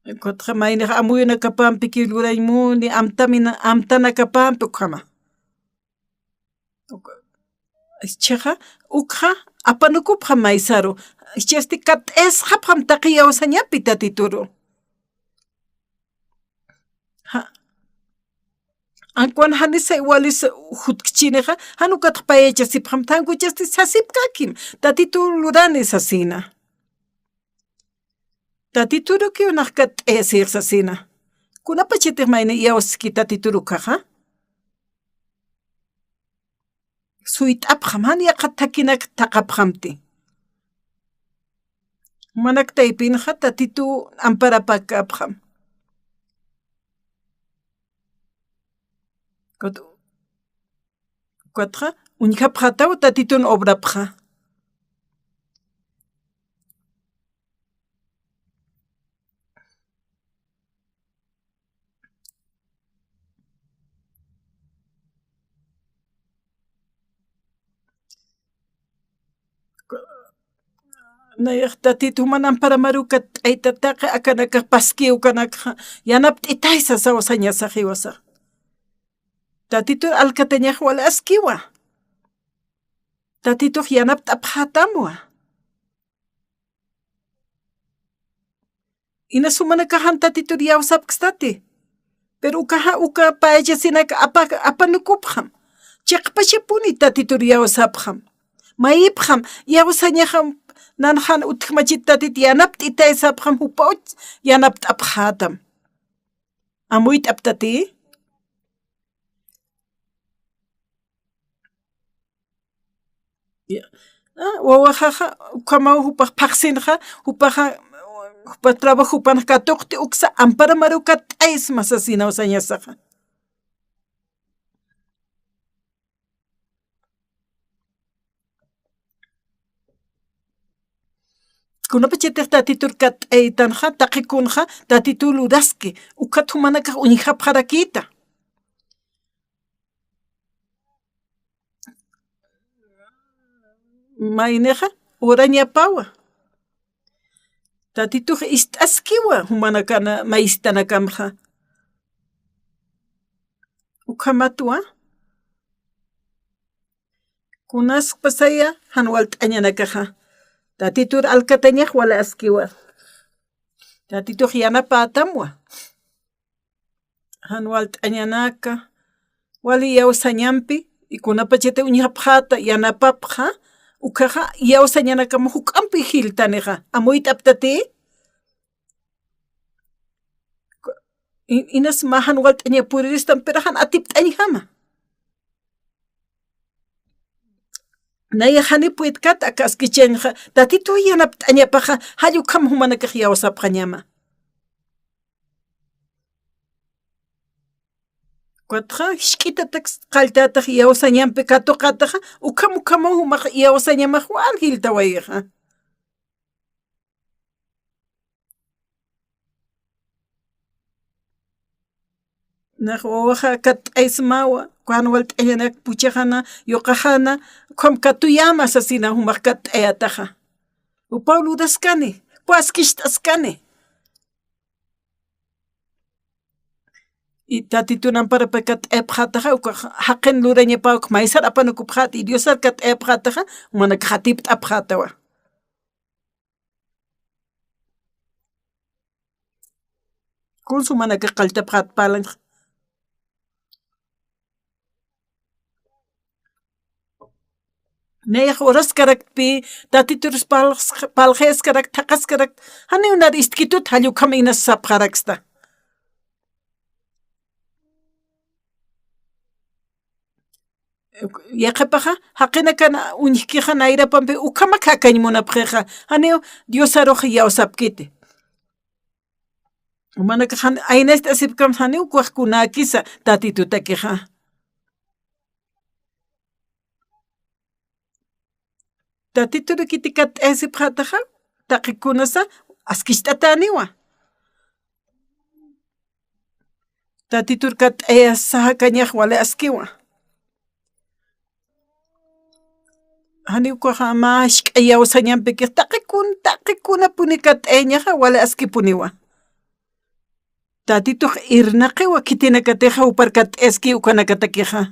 Ukatxa maynix amuyunakapampi kiw lurañ muni, amtamina-, amtanakapampi ukhama. Uk-, ischhaxa, ukxa apanukupxam maysaru. Ischhasti kat t'ayasxapxam taqi iyawsañapi Tatituru. Ja. Ankwan janisa iwalis jutkchinixa, jan ukatx payachasipxam, tankuchasti sasipkakim, Tatitu lurani sasina. Tatiturukiw nax kat t'ayasix sasina. Kunapachatix mayni iyawski Tatituru ukaxa. Suyt'apxam, jan yaqha thakinak thaqapxamti. Jumanak taypinxa Tatitu amparapäkapxam. Ukat-, ukatxa, uñjapxätaw Tatitun obrapxa. Nayax Tatitu juman ampara maru ukat t'ayta taqi akanakax paskiw ukanakxa, yanapt'itaysa sasaw sañasax jiwasax. Tatitur alkatañax wali askiwa. Tatitux yanapt'apxätamwa. Inas jumanakax jan Tatitur iyawsapkstati. Pero ukaxa, uka payachasinak apa-, apanukupxam. Chiqpachapuni Tatitur iyawsapxam. Mayipxam, iyawsañaxam, nanxan utjmachit Tatit yanapt'itay sapxam, jupaw yanapt'apxätam. Amuyt'aptati. Ya. Ah, wawaxaxa, ukhamaw jupax phaxsinxa, jupaxa, jupa trabajo jupan katuqti uksa, ampara maru ukat t'aysma sasinaw sañasaxa. Kunapachatix Tatitur kat t'aytanxa, taqi kunxa, Tatitu luraski, ukat jumanakax uñjapxarakïta. Maynixa, urañapawa. Tatitux ist'askiwa, jumanakana, maysitanakamxa. Ukhamatwa. Kunaskpasaya, jan walt'añanakaxa. Tatitur alkatañax wali askiwa. Tatitux yanapätamwa. Jan walt'añanaka, wali iyawsañampi, y kunapachati uñjapxäta, yanapapxa, ukaxa iyawsañanakama juk'ampi jiltanixa, amuyt'aptati. I-, inas mä jan walt'aña puriristam, pero jan atipt'añjama. Nayax jani puytkat aka askichañxa, Tatituw yanapt'añapaxa, jall ukham jumanakax iyawsapxañama. Ukatxa, jisk'itatak qalltätax iyawsañampi katuqätaxa, ukham ukhamaw jumax iyawsañamax wal jiltawayixa. Nax wawaxa kat t'aysmawa, jan walt'añanak puchaxana, yuqaxana, ukham katuyama sasina jumax kat t'ayataxa. Jupaw luraskani, jupaw askicht'askani. Y Tatitun amparapi kat t'ayapxätaxa, ukax jaqin lurañapaw, ukax maysar apanukupxäta, y Diosar kat t'ayapxätaxa, jumanakax atipt'apxätawa. Kuns jumanakax qalltapxäta parlanxa. Nayax uraskaraktpi, Tatiturus parls-, parlxayaskarakta, thaqhaskarakta, janiw nar istkitut, jall ukham inas sapxaraksta. Yaqhipaxa, jaqinakan uñjkixa nayrapampi ukhamak jakañ munapxixa, janiw Diosarux iyawsapkiti. Jumanakax jan-, aynacht'asipkam janiw ukax kunäkisa Tatitutakixa. Tatiturukiti katt'ayasipxätaxa, taqi kunasa askicht'atäniwa. Tatitur katt'ayasa jakañax wali askiwa. Janiw ukaxa mä jisk'a iyawsañampikix, taqi kun-, taqi kunapuni katt'ayañaxa wali askipuniwa. Tatitux irnaqiwa khitinakatixa jupar katt'ayaski ukanakatakixa.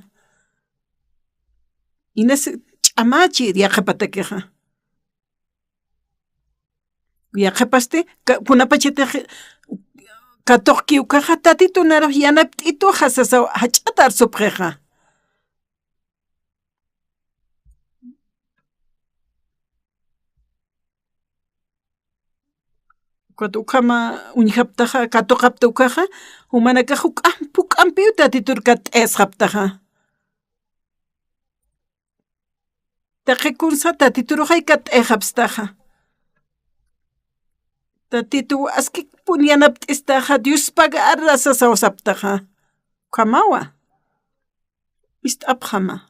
Inas ch'amächir yaqhipatakixa. Yaqhipasti, ka-, kunapachatix katuqki ukaxa, Tatitu narux yanapt'ituxa sasaw jach'at arsupxixa. Ukat ukhama uñjaptaxa, katuqapta ukaxa, jumanakax juk'amp juk'ampiw Tatitur katt'ayasxaptaxa. Taqi kunsa Tatituruxay katt'ayxapstaxa. Tatituw askipun yanapt'istaxa, Dios pagarä sasaw saptaxa. Ukhamawa. Ist'apxama.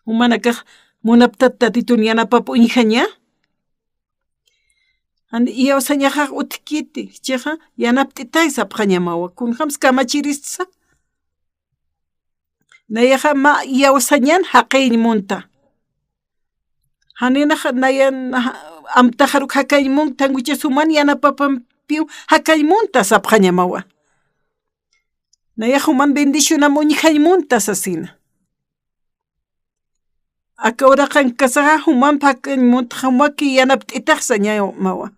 Jumanakax munaptat Tatitun yanapap uñjaña. Jan iyawsañaxax utjkiti, jichhaxa yanapt'itay sapxañamawa. Kunjams kamachiristsa. Nayaxa mä iyawsañan jaqiñ munta. Janinax nayan amtaxaruk jakañ munta, jan ukchas juman yanapapampiw jakañ munta sapxañamawa. Nayax juman bendicionam uñjañ munta sasina. Aka uraqankasaxa jumamp jakañ munta, jumaki yanapt'itax sañamawa.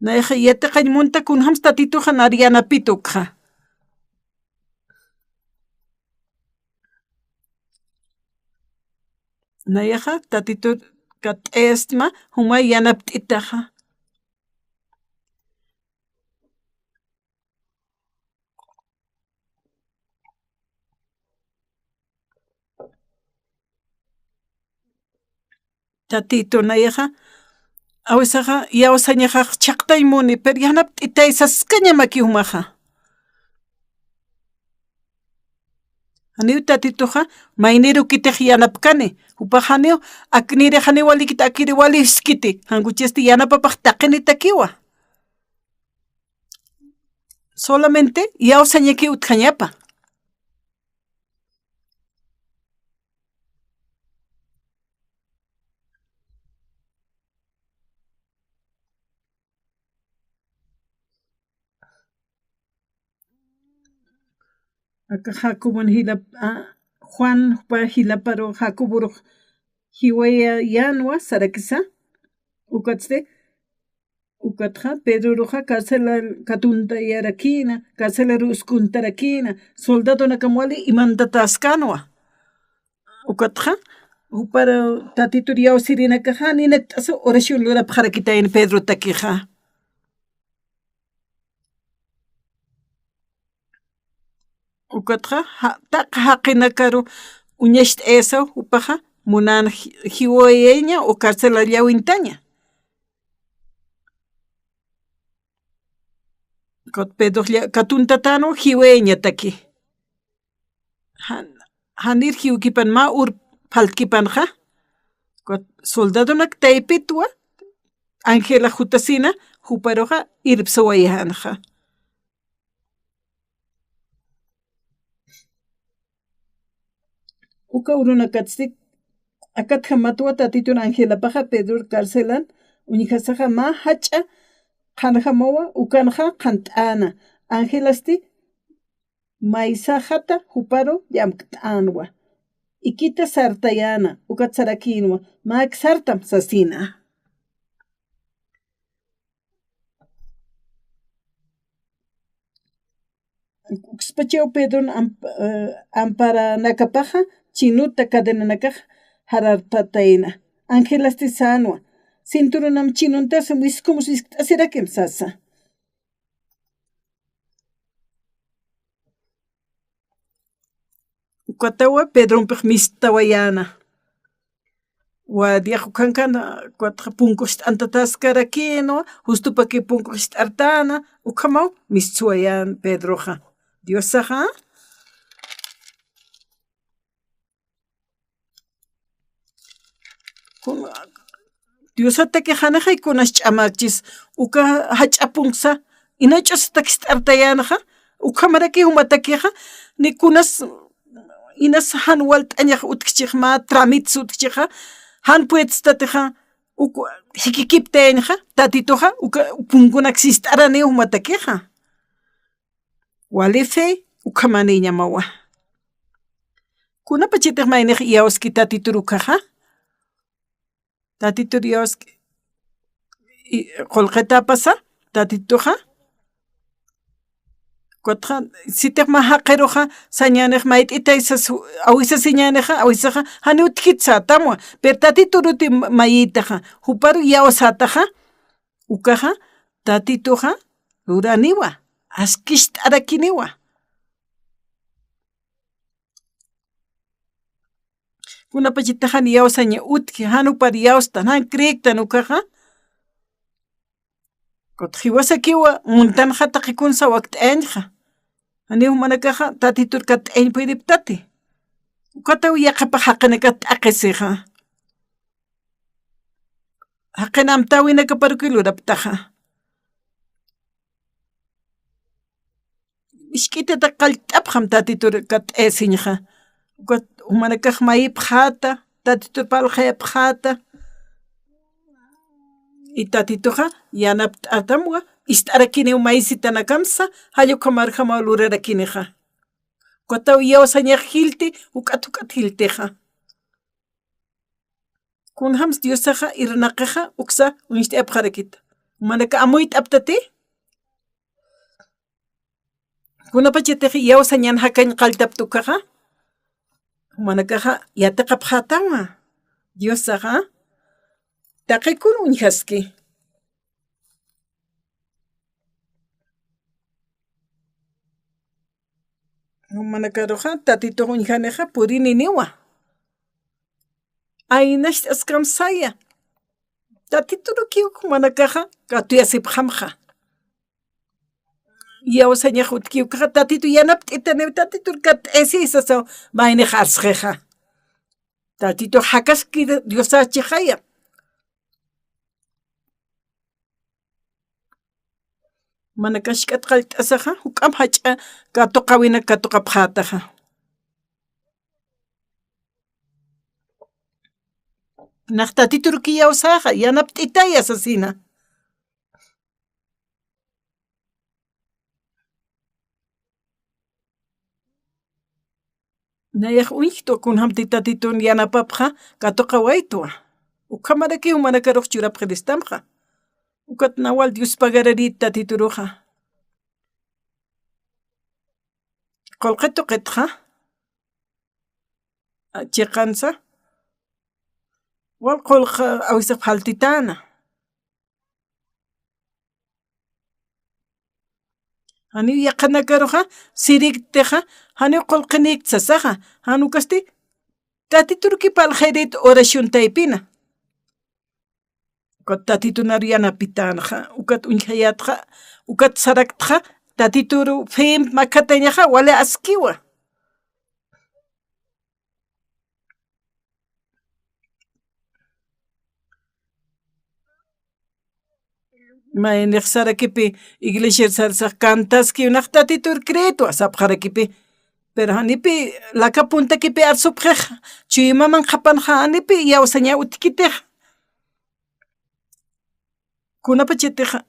Nayaxa yatiqañ munta kunjams Tatituxa nar yanapit ukxa. Nayaxa Tatitur katt'ayastma jumay yanapt'itaxa. Tatitu nayaxa, awisaxa, iyawsañaxax chhaqtañ muni, pero yanapt'itay saskañamaki jumaxa. Janiw Tatituxa, maynirukitix yanapkani, jupax janiw, akniri janiw walikiti, akiri waliskiti, jan ukchasti yanapapax taqinitakiwa. Solamente iyawsañakiw utjañapa. Aka Jacobon jilap, a, Juan jupa jilaparu Jacoborux jiwayayänwa sarakisa, ukatsti, ukatxa Pedroruxa carcelal katuntayarakïna, carcelaru uskuntarakïna, soldadonakam wali imantatäskänwa. Ukatxa, jupar Tatitur iyawsirinakaxa, ninakt'asa oración lurapxarakitayna Pedrotakixa. Ukatxa, ja-, taqi jaqinakaru uñacht'ayasaw, jupaxa, munan ji-, jiwayaña o carcelal llawintaña. Ukat Pedrox lla-, katuntatänwa jiwayañataki. Jan-, janir jiwkipan mä ur phaltkipanxa. Ukat soldadonak taypitwa, Ángela jutasina, juparuxa irpsawayänxa. Uka urunakatsti, akatjamatwa Tatitun Ángelapaxa Pedror carcelan uñjasaxa mä jach'a qhanjamawa, ukanxa qhant'äna. Ángelasti maysaxata juparu llamkt'änwa. Ikita sartayäna, ukat sarakïnwa, mäk sartam sasina. Ukspachaw Pedron amp-, eh, amparanakapaxa chinuta cadenanakax jarartatayna. Angelasti sänwa. Cinturonam chinuntas wiskumus wiskt'asirakim sasa. Ukatawa Pedrompix mistawayäna. Wadiaq ukhankana, ukatxa punku jist'antataskarakïnwa, justupaki punku jist'artäna, ukhamaw mistsuwayän Pedroxa. Diosaxa. Kun-, Diosatakix janixay kunas ch'amäkchis, uka jach'a punksa, inach'usatak jist'artayänxa, ukhamaraki jumatakixa, ni kunas, inas jan walt'añax utjchix mä, trámites utjchixa, jan puedstatixa, uk jikikiptayañxa, Tatituxa, uka punkunak sist'araniw jumatakixa. Wali fe, ukhamanïñamawa. Kunapachatix maynix iyawski Tatitur ukaxa. Tatitur iyawski, i-, qullqitäpasa, Tatituxa. Ukatxa, sitix mä jaqiruxa, sañänix mayt'itay sas, awisasiñänixa, awisaxa, janiw utjkit sätamwa. Pero Tatituruti ma-, mayïtaxa, juparu iyawsätaxa, ukaxa, Tatituxa, luraniwa, askist'arakiniwa. Kunapachatix jan iyawsaña utji, jan jupar iyawstan, jan creektan ukaxa. Ukatxa jiwasakiwa, muntanxa taqi kunsa wakt'ayañxa. Janiw jumanakaxa, Tatitur katt'ayañ puediptati. Ukataw yaqhipax jaqinakat t'aqhisixa. Jaqin amtäwinakaparuki luraptaxa. Misk'itata qallt'apxam Tatitur katt'ayasiñxa. Ukat jumanakax mayipxäta, Tatitur parlxayapxäta. Y Tatituxa yanapt'atamwa, ist'arakiniw maysitanakamsa, jall ukhamarjamaw lurarakinixa. Ukataw iyawsañax jilti, juk'at juk'at jiltixa. Kunjams Diosaxa irnaqixa uksa uñst'ayapxarakita. Jumanaka amuyt'aptati. Kunapachatix iyawsañan jakañ qalltapta ukaxa. Jumanakaxa yatiqapxätawa. Diosaxa taqikun uñjaski. Jumanakaruxa Tatitux uñjanixa purininiwa. Aynacht'askam saya. Tatiturukiw jumanakaxa katuyasipxamxa. Iyawsañax utjki ukaxa Tatitu yanapt'itaniw, Tatitur katt'ayasiy sasaw maynix arsxixa. Tatitux jakaski Diosächixaya. Manakax jikxat qallt'asaxa, juk'amp jach'a katuqäwinak katuqapxätaxa. Nax Tatiturukiw iyawsäxa, yanapt'itaya sasina. Nayax uñjtwa kunjamti Tatitun yanapapxa katuqawaytwa. Ukhamaraki jumanakarux churapxiristamxa. Ukat nawa Dios pagararit Tatituruxa. Qullqi tuqitxa. Chiqansa. Wal qullqi awisap jaltitäna. Janiw yaqhanakaruxa, siriktixa, janiw qullqinïkt sasaxa, jan ukasti, Tatiturukiw parlxayarit oración taypina. Ukat Tatitunaru yanapitänxa, ukat uñjayätxa, ukat saraktxa, Tatituru fem makhatañaxa, wali askiwa. Maynix sarakipi iglesiar sarsax kantaskiw nax Tatitur creetwa sapxarakipi. Pero janipi laka puntakipi arsupxix, chuymaman qhapanxa janipi iyawsaña utjkitix. Kunapachatixa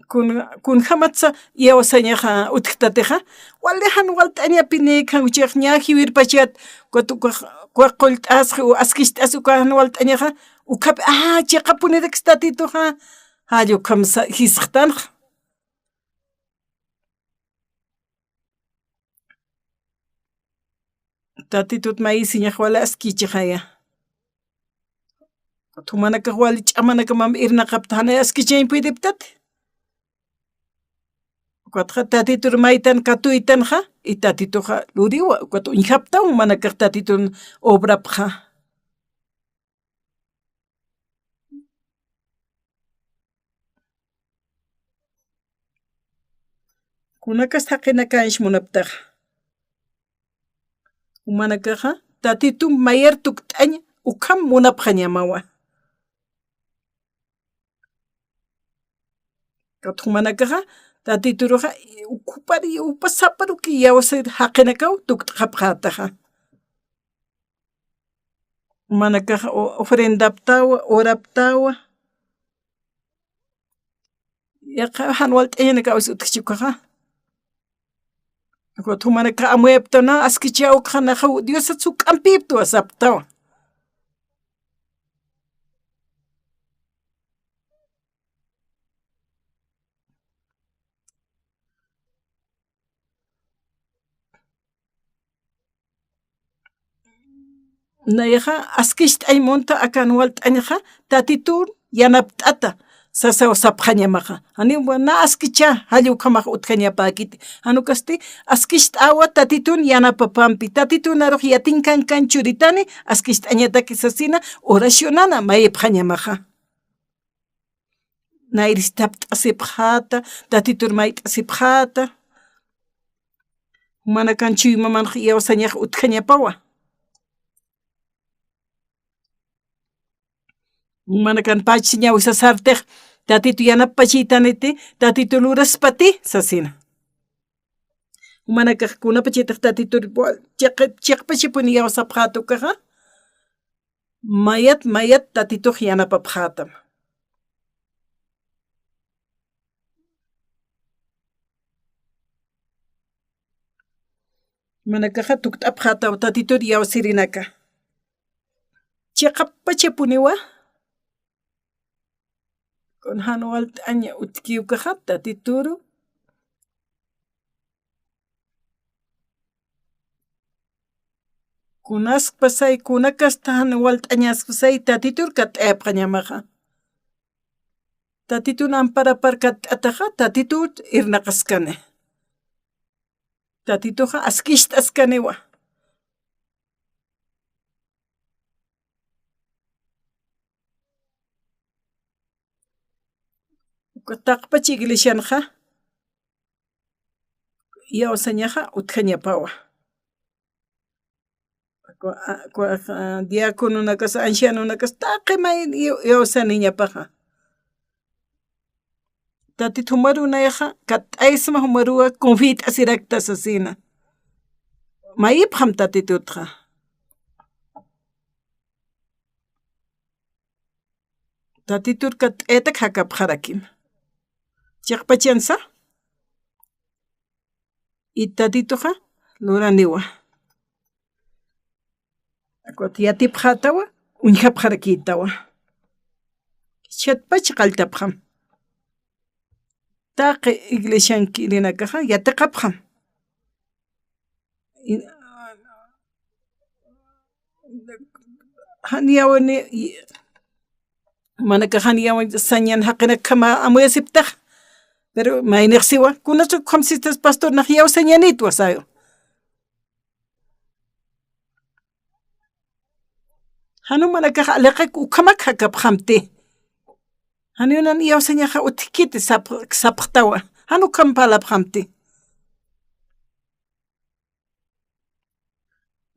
Kun, kunjamatsa iyawsañaxa utjtatixa, wali jan walt'añapinïkxa, uchix ña jiwirpachat, ukat ukax, ukax qullt'asxi, u askicht'asxi uka jan walt'añaxa, ukhapi, ah, chiqapuniraks Tatituxa, jall ukham sa, jisxtanxa. Tatitut mayisiñax wali askichixaya. Jumanakax wali ch'amanakamamp irnaqapta, janay askichañ puediptati. Ukatxa Tatitur maytan katuytanxa, y Tatituxa luriwa, ukat uñjaptaw jumanakax Tatitun obrapxa. Kunakas jaqinakanch munaptaxa. Jumanakaxa, Tatitu mayar tukt'añ ukham munapxañamawa. Kat jumanakaxa, Tatituruxa, ukhupar, upa saparuki iyawsir jaqinakaw tukt'xapxätaxa. Jumanakaxa o-, ofrendaptawa, oraptawa. Yaqha jan walt'añanakaw utjchi ukaxa. Jumanakax amuyaptana, askichäw ukxa naxa Diosat juk'ampïptwa saptawa. Nayaxa askicht'añ munta akan walt'añxa, Tatitun yanapt'ata sasaw sapxañamaxa. Janiw na askichä, jall ukhamax utjañapäkiti. Jan ukasti askicht'awa Tatitun yanapapampi. Tatitun arux yatiñ kankan churitani, askicht'añataki sasina, oracionana mayipxañamaxa. Nayrïstapt'asipxäta, Tatitur mayt'asipxäta. Jumanakan chuymamanx iyawsañax utjañapawa. Jumanakan pachsiñaw sasartix, Tatitu yanapachïtaniti, Tatitu luraspati, sasina. Jumanakax kunapachatix Tatitur chiq-, chiqpachapuni iyawsapxäta ukaxa, mayat, mayat Tatitux yanapapxätam. Jumanakaxa tukt'apxätaw Tatitur iyawsirinaka. Chiqpachapuniwa, kun jan walt'añ utjki ukaxa Tatituru. Kunaskpasay, kunakasta jan walt'añaskpasay, Tatitur katt'ayapxañamaxa. Tatitun amparapar katt'ataxa, Tatitut irnaqaskani. Tatituxa askicht'askaniwa. Uka taqpach iglesianxa, iyawsañaxa utjañapawa. Ku-, a-, ku-, a-, diacononakas, ancianonakas, taqi may iw-, iyawsaniñapaxa. Tatit jumaru nayaxa, katt'aysma jumaruwa, confiat'asirakta sasina. Mayipxam Tatitutxa. Tatitur katt'aytak jakapxarakima. Chiqpachansa, y Tatituxa luraniwa. Akwat yatipxätawa, uñjapxarakïtawa. Chatpach qalltapxam. Taqi iglesiankirinakaxa yatiqapxam. Jan yawani, jumanakax jan iyawsañan jaqinakjama amuyasiptax. Pero maynix siwa, kunatsa ukham sistas pastor nax iyawsañanïtwa sayu. Jan jumanakax aliqak ukhamak jakapxamti. Janiw nan iyawsañaxa utjkiti sap-, sapxtawa. Jan ukham parlapxamti.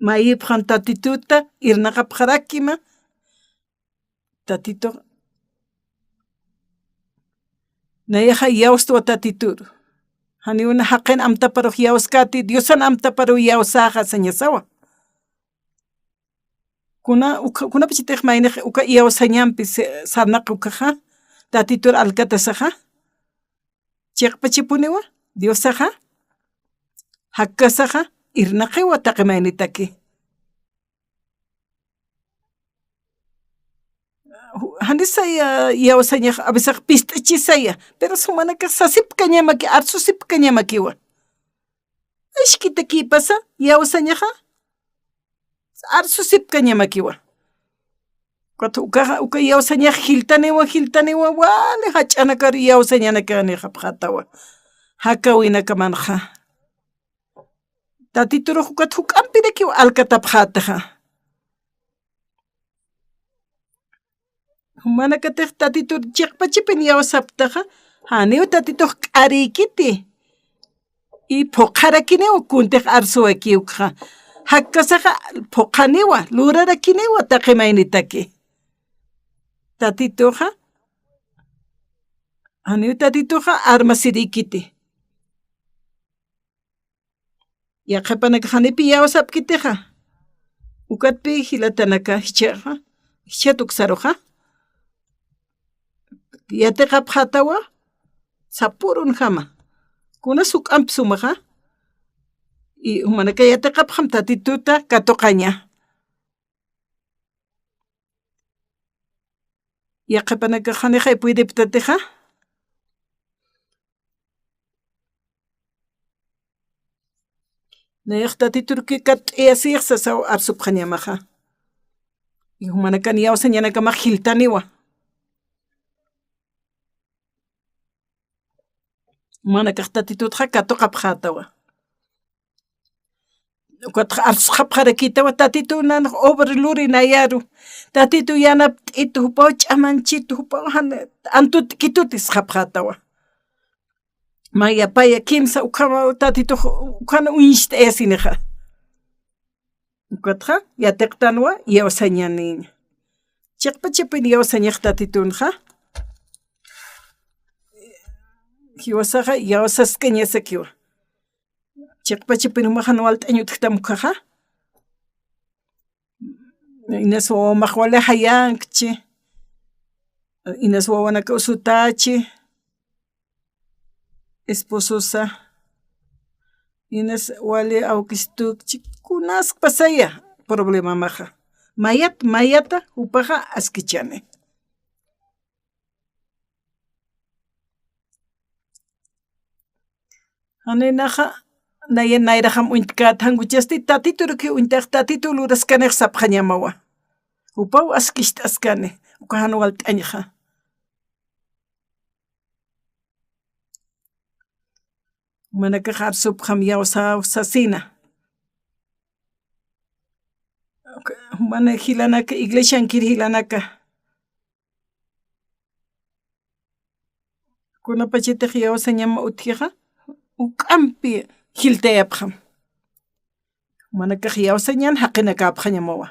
Mayipxam Tatituta, irnaqapxarakima, Tatitu. Nayaxa iyawstwa Tatituru. Janiw na jaqin amtaparux iyawskäti, Diosan amtaparuw iyawsäxa sañasawa. Kuna, uka, kunapachatix maynix uka iyawsañampi se-, sarnaq ukaxa, Tatitur alkatasaxa, chiqpachapuniwa, Diosaxa, jakkasaxa, irnaqiwa taqi maynitaki. Ju-, janisaya iyawsañax, a veces pist'achisaya, pero jumanakax sasipkañamaki, arsusipkañamakiwa. Isk'itakipasa iyawsañaxa, arsusipkañamakiwa. Ukat ukaxa, uka iyawsañax jiltaniwa, jiltaniwa, wali jach'anakar iyawsañanakani japxatawa. jakawinakamanxa. Tatiturux ukat juk'ampirakiw alkatapxätaxa. Jumanakatix Tatitur chiqpachipin iyawsaptaxa, janiw Tatitux k'arïkiti. Y phuqharakiniw kuntix arsuwakiw ukxa. Jakkasaxa phuqhaniwa, lurarakiniwa taqi maynitaki. Tatituxa, janiw Tatituxa armasirïkiti. Yaqhipanakax janipi iyawsapkitixa. Ukatpï jilatanaka jichhaxa, jichhat uksaruxa. Yatiqapxätawa, sapürunjama. Kunas juk'amp sumaxa. Y jumanakax yatiqapxam Tatituta katuqaña. Yaqhipanakax janixay puydiptatixa. Nayax Tatiturki katt'ayasix sasaw arsupxañamaxa. Y jumanakan iyawsañanakamax jiltaniwa. Jumanakax Tatitutxa katuqapxätawa. Ukatxa arsusxapxarakïtawa, Tatitu nanx obra luri nayaru. Tatitu yanapt'itu, jupaw ch'amanchitu, jupaw jan antut'kituti sxapxätawa. Maya, paya, kimsa ukhamaw Tatitux ukhan uñst'ayasinixa. Ukatxa yatiqtanwa iyawsañäniña. Chiqpachipin iyawsañax Tatitunxa. Jiwasaxa iyawsaskañasakiwa. Chiqpachipin jumax jan walt'añ utjtam ukhaxa. Inas wawamax wali jayankchi. Inas wawanaka usutächi. Espososa. Inas wali awkistukchi. Kunas pasaya problemamaxa. Mayat, mayata jupaxa askichani. Janinaxa, naya nayraxam uñtkät, jan ukasti Tatituruki uñtax, Tatitu luraskanix sapxañamawa. Jupaw askicht'askani, uka jan walt'añxa. Jumanakax arsupxam iyawsaw sasina. Uka, jumana jilanaka, iglesiankir jilanaka. Kunapachatix iyawsañam utjixa, juk'ampi jiltayapxam. Jumanakax iyawsañan jaqinakäpxañamawa.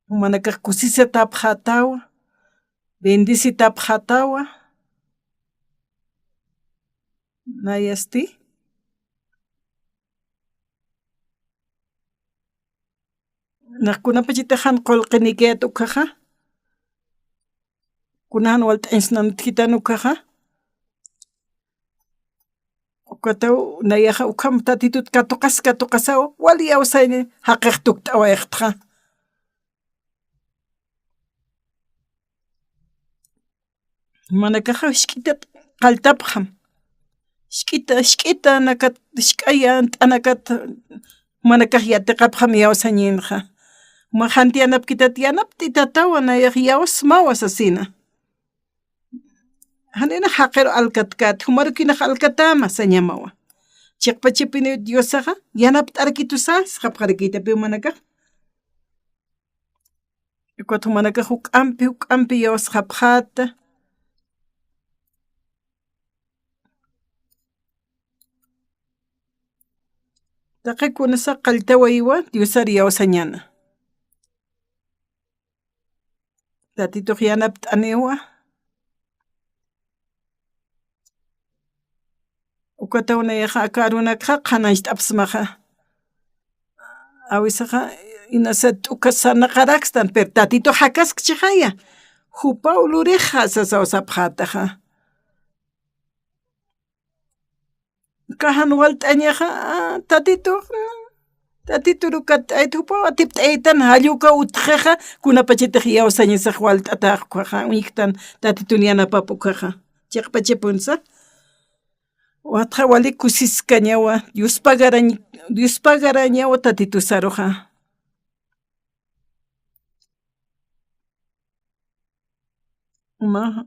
Jumanakax kusisatapxätawa, bendisitapxätawa. Nayasti. Nax kunapachatix jan qullqinikiyät ukhaxa. Kuna jan walt'añsnan utjitan ukhaxa. Ukataw nayaxa ukham Tatitut katuqas, katuqasaw, wali iyawsaña jaqix tukt'awayxtxa. Jumanakaxa jisk'itat qalltapxam. Jisk'ita, jisk'itanakat, jisk'a yant'anakat, jumanakax yatiqapxam iyawsañinxa. Jumax janti yanapkitat, yanapt'itatawa, nayax iyawsmawa sasina. Janinax jaqiru alkatkät, jumarukinax alkatäma sañamawa. Chiqpachipiniw Diosaxa, yanapt'arakitusa, sxapxarakïtapi jumanakax. Ukat jumanakax juk'ampi, juk'ampi iyawsxapxäta. Taqi kunasa qalltawaywa, Diosar iyawsañäna. Tatitux yanapt'aniwa. Ukataw nayaxa aka arunakxa qhanañcht'apxsmaxa. Awisaxa inasa t'uka sarnaqarakstan, pero Tatitux jakaskchixaya. Jupaw lurixa sasaw sapxätaxa. Uka jan walt'añaxa, a, Tatitux, Tatiturukat t'ayt jupaw atipt'aytan, jall uka utjixa, kunapachatix iyawsañasax walt'atäx ukhaxa, uñjktan Tatitun yanapap ukhaxa. Chiqpachapunsa. Watxa wali kusiskañawa, Dios pagarañ-, Dios pagarañawa Tatitusaruxa. Uma,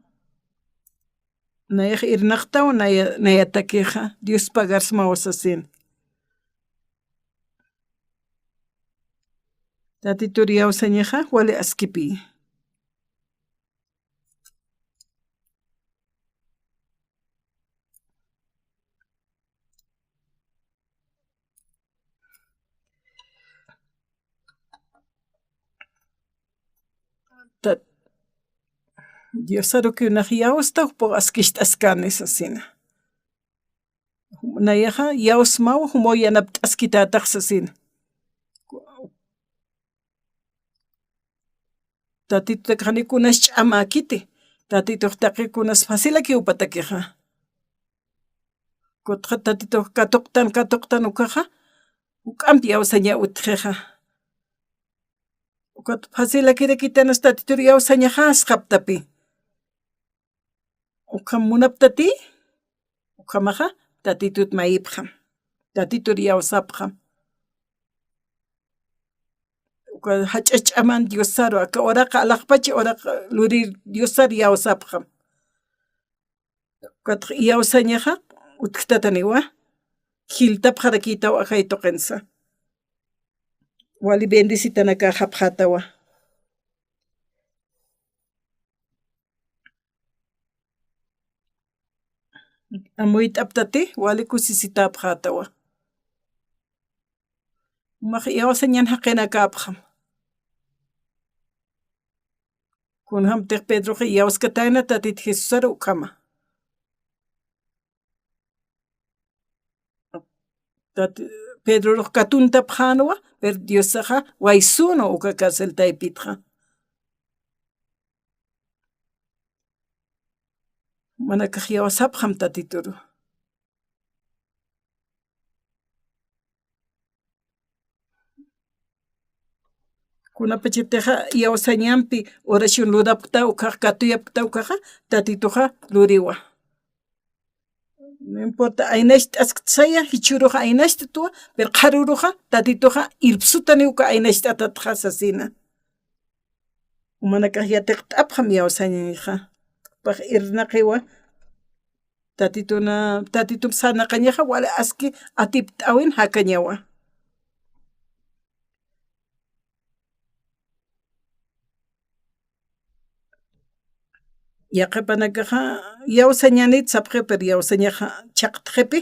Nayax irnaqtaw, naya-, nayatakixa, Dios pagarsmaw sasin. Tatitur iyawsañaxa, wali askipi. Tat-, Diosaruki unax iyawsta jupux askicht'askani sasina. Nayaxa iyawsmaw jumaw yanapt'askitätax sasina. Tatitutak jani kunas ch'amäkiti, tatitux taqi kunas facilaki jupatakixa. Kutxa tatitux katuqtan, katuqtan ukaxa, juk'amp iyawsaña utjixa. Ukat facilakirakitanus tatitur iyawsañaxa asxaptapi. Ukham munaptati, ukhamaxa tatitut mayipxam, tatitur iyawsapxam. Uka jach'a ch'aman Diosaru, aka uraqa alaxpach uraq lurir Diosaru iyawsapxam. Ukatx iyawsañaxa utjtataniwa, jiltapxarakïtaw ajay tuqinsa. Wali bendecitanakaxapxätawa. Amuyt'aptati, wali kusisitäpxätawa. Jumax iyawsañan jaqinakäpxam. Kunjamtix Pedroxa iyawskatayna Tatit Jesusar ukhama. Tat-, Pedrorux katuntapxänwa, pero Diosaxa waysünwa uka carcel taypitxa. Manakax iyawsapxam tatituru. Kunapachatixa iyawsañampi oración lurapkta ukax, katuyapkta ukaxa, tatituxa luriwa. No importa, aynacht'askt saya, jichhürux aynacht'twa, pero qharüruxa, tatituxa irpsutani uka aynacht'atatxa sasina. Jumanakax yatiqt'apxam iyawsañaxa. Jupax irnaqiwa, tatituna, tatitump sarnaqañaxa, wali aski atipt'äwin jakañawa. Yaqhipanakaxa iyawsañanit sapxi, pero iyawsañaxa chhaqtxipi,